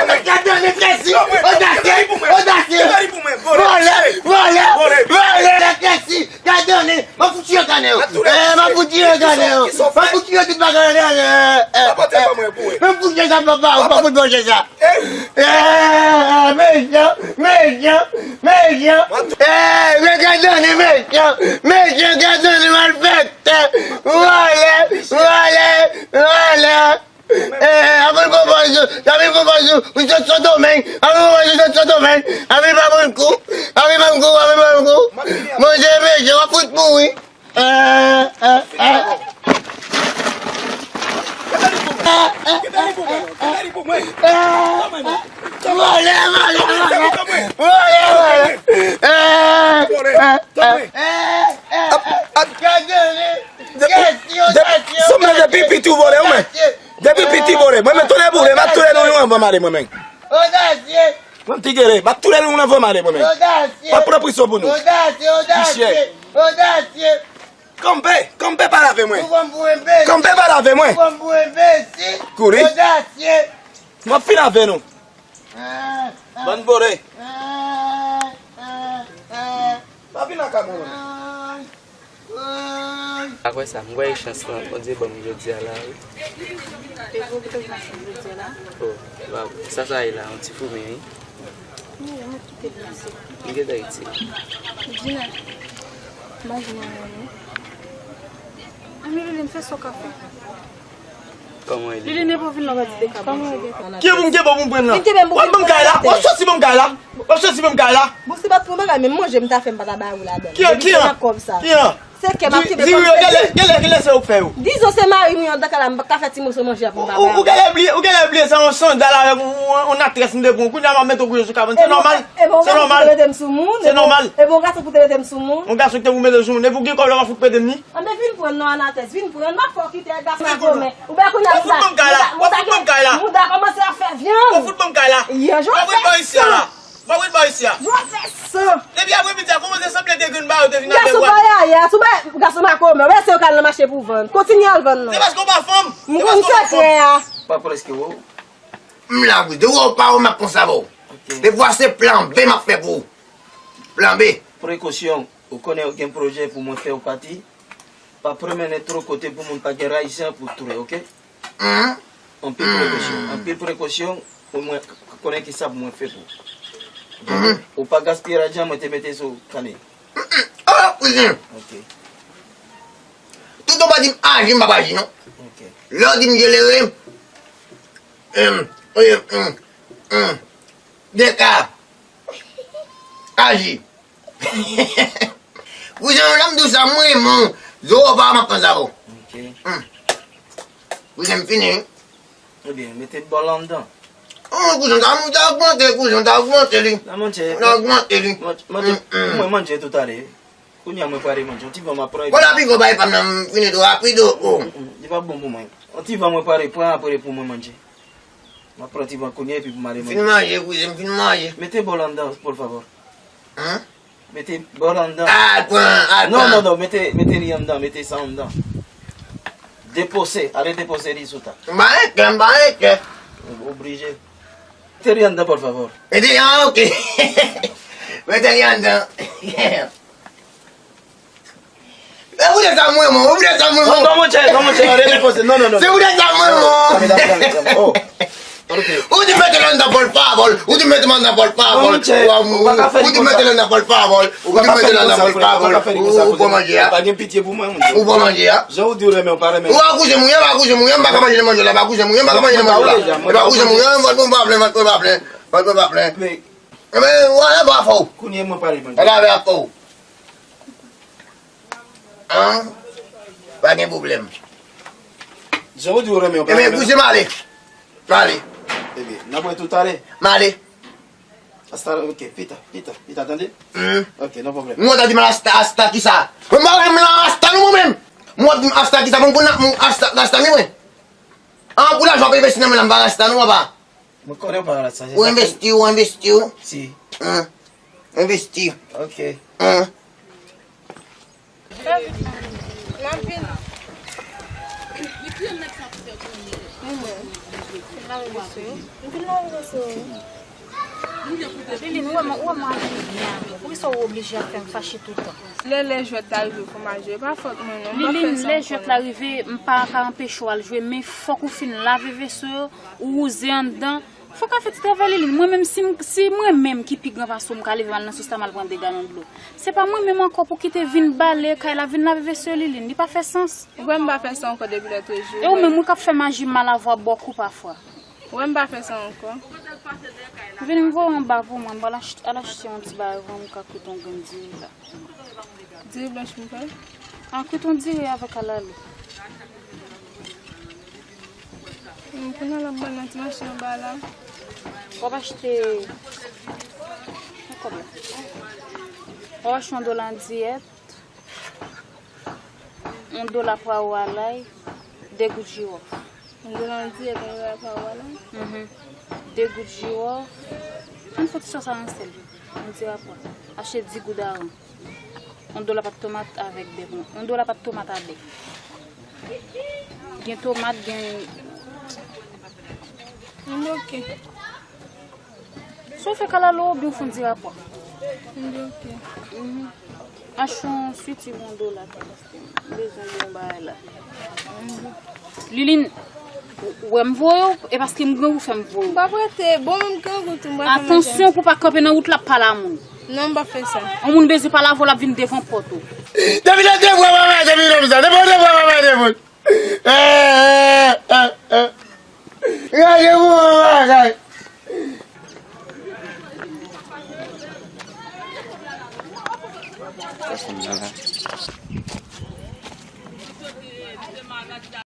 Gadone, Tracy! Odasye! Odasye! Vòlè! Vòlè! Vòlè! Tracy! Gadone! M ap fout tire gadone yo! M ap fout tire gadone yo! M ap fout tire tout bagay yo! M ap fout tire sa papa! Ou pa fout manje sa! Mechan! Mechan! Mechan! Gadone mechan! Mechan! Gadone malfektè! Vòlè! Vòlè! Vòlè! Avan l pran pòz ou, avan l pran pòz ou, ou sot Sendomeng, avan l pran pòz ou sot Sendomeng, avan l pa pran kou, avan l pa pran kou, avan l pa pran kou. Manje mechan, w ap fout mouri. Vòlè, vòlè, vòlè, vòlè, vòlè. Gadone. Gadone. Kesyon, kesyon, kesyon. Depi piti w vòlè, ou men. Depi piti vòlè. Mwen men tounen boule, m ap tounen nou yon anvan m ale mwen men. Odasye. Mwen ti gere, m ap tounen nou yon anvan m ale mwen men. Odasye. M ap pran prizon pou nou. Odasye, odasye, odasye. Kanpe, kanpe pale avè mwen. Kanpe pale avè mwen. Kouri. Odasye. M ap fin avè nou. Bann vòlè. Pa vin nan kay mwen. Apre sa, m wè e chans lan, Bondye ban m jodi a la, wi. E pou ou ki te vin achte jodi a la? Oh, sa sa ye la, yon ti foumi, wi. Wi, mwen ki te vin achte. M gentan itil. Dina, m pa janm wè nou. Anmwe, Lili, m fè sa w ka fè. Kòman e li? Lili, nenpò vin nan gadi de kab. Kòman e li? Ki pou m kenbe pou m pran nan? Vin kenbe m pou w ap ban m kay la? W ap soti ban m kay la? W ap soti ban m kay la? Bon, se pa t pou bagay, men manje m ta fè m pa ta ba ou ladan. Ki an? Ki an? Ki an? Se kè m ap kenbe kòm se. Di yo, genlè, genlè, genlè se ou k fè yo. Dizon se mari m yon dan kay la, m pa ka fè ti moso manje a pou m pa ba ou. Ou genlè bliye, ou genlè bliye se yon sandal avèk yon, yon, yon natrès m te pran. Kounye a m ap mete w kouche sou kabann. Se nòmal. Se nòmal. Se nòmal. E bon, gason pou te mete m sou moun. Yon gason ki te pou mete l sou moun. Epi w gen kòb la w ap fout mete m ni. Anben vin pran non Anates, vin pran, m ap fè w kite ak gason makomè. Ou bè kounye a mouda, mouda, mouda kòmanse ap fè vyann. Ou fout ban m kay la. Yan, jwèt fè san. Mwen ret bò isi a. Jwèt fè san. Depi apremidi a kòmanse sanble de grenn ba yo te vin avè w. Gason bayaya, sou bay gason makomè, ou bè se yo k al nan mache pou vann. Kontinye al vann non. Se paske w pa fanm. M konn sekrè a. Pa prèske wè w. M la wi, de wè w pa wè m ap konsa avè w. Defwa se plan B m ap fè pou ou. Plan B. Prekosyon. Ou konnen ou gen pwojè pou mwen fè ou pati. Pa pwomennen twò kote pou moun pa gen rayisyen pou tou, oke? Anpil prekosyon, anpil prekosyon pou mwen konnen kisa pou mwen fè pou ou. Ou pa gaspiye lajan mwen te mete sou kane. Oh, kouzen. Oke. Tout ou pa di m aji, m p ap aji, non. Oke. Lè w di m jelere, em, oye, em, em, deka, aji. Kouzen, lè m di w sa, m renmen w. Zo w pa m ap panse avè w. Ok. Hmm. Kouzen, m fini, wi. Ebyen, mete bòl anndan. Oh, kouzen, ta, ta ogmante, kouzen, ta ogmante li. Nan manje. Ta ogmante li. Manje, manje, hmm, hmm. Mwen manje toutalè. Kounye a mwen prale manje. Yon ti van m ap pran. Bon, la pigo bay pa m nan, m fini tou rapid, oh. Hmm, hmm. Li pa bon pou mwen. Yon ti van mwen prale pran apre pou mwen manje. M ap pran ti van kounye epi pou m ale manje. Fin manje, kouzen, m fin manje. Mete bòl anndan, por favor. Hein? Mete bòl anndan. Al pran, al pran. Non, non, non, mete, mete li anndan, mete sa anndan. Depose, ale depose li sou tab. M pa gen kè, m pa gen kè. Oblije. Mete li anndan, por favor. Mete, ah, ok. Mete li anndan. E poutèt sa mwen, mwen, e poutèt sa mwen, mwen. Non, non, monchè, non, monchè, ale depoze. Non, non, non. Se poutèt sa mwen, mwen. Dame, dame, dame, dame. Oh. Ok. Ou di mete l anndan, por favor. Ou di mete l anndan, por favor. Non, monchè, ou pa ka fè li konsa. Ou di mete l anndan, por favor. Ou di mete l anndan, por favor. Ou pa ka fè li konsa, ou pa manje a. Pa gen pitye pou mwen, monchè. Ou pa manje a. Jan ou di ou renmen, ou pa renmen. Ou pa kouje mouye, pa kouje mouye, m pa ka manje nan manje la, pa kouje mouye, m pa ka manje nan manje la. E pa kouje mouye, vòt mwen pa plen, vòt mwen pa plen. Vòt mwen pa plen. Men, Ebyen, whatever, fò. Kounye a mwen pale manje. Whatever, fò. An? Pa gen pwoblèm. Jan ou di ou renmen, ou pa renmen. Ebyen, kouzin, m ale. M ale. Ebyen, n ap wè toutalè. M ale. Asta, ok, pita, pita, pita, tande? Hmm. Ok, no problem. Mwen ta di m asta, asta kisa? Mwen pa renmen asta nou mwen menm. Mwen di m asta kisa, mwen konn mwen asta, asta mi mwen. An, pou lajan w ap envesti nan men la, m pa rasta non, papa. Mwen konnen w pa rasta, se sa. Ou envesti, ou envesti, ou. Si. Hein? Envesti. Ok. Hein? Mwen menm. Lili, nou wè mwen, ou wè mwen aji byen avè w. Poukisa ou oblije ap fè m fache toutan? Lè, lè jwèt la rive, fò m al jwe. E pa fòt mwen, non. M pa fè sa ankò. Lili, lè jwèt la rive, m pa ka anpeche w al jwe, men fòk ou fin lave veso yo, ou wouze anndan. Fòk w al fè ti travay, Lili. Mwen menm, si m, si mwen menm ki pi gran pase w, m ka leve m al nan sous la, m al pran dega nan dlo. Se pa mwen menm ankò pou kite vin bale kay la, vin lave veso yo, Lili. Li pa fè sans. Ou wè m pa fè sa ankò depi lòt jou. E ou menm, ou k ap fè maji mal avwa bòkou pafwa. Ou wè m pa fè sa ankò. Vin m voye w anba pou mwen, m pral ach-, al achte yon ti bagay pou mwen, m ka kwit yon grenn diri la. Diri blanch pou m fè? An kwit yon diri avè kalalou. Hmm, kounye a l ap ban nan ti machin anba la. W ap achte, yon kòb la. W ap achte yon dola andiyèt. Yon dola pwawo alay, de gout jiwòf. Yon dola andiyèt, yon dola pwawo alay? Mhm. De gout jiwòf. Ann fè ti sòs a yon sèl. Yon ti rapò. Achte dis gout daron. Yon dola pat tomat avèk bè. Yon dola pat tomat a bè. Gen tomat, gen. Yon ok. Si w fè kalalou oubyen w fè yon diri a pwa? Li ok. Mhm. Achte yon switi pou yon dola tou, paske m bezwen bon bagay la. Mhm. Lilin, ou wè m voye w, e paske m grangou fè m voye w. M p ap rete, bon, m grangou tou, m pa fè manje. Atansyon pou w pa kanpe nan wout la ap pale a moun. Non, m p ap fè sa. Yon moun bezwen pale avè w, l ap vin devan pòt ou. Depi lè de vwa mama, depi lè sa, depi lè de vwa mama, depi. Eh, eh, eh, eh. Gade pou mwen bagay. Sa fè m bagay.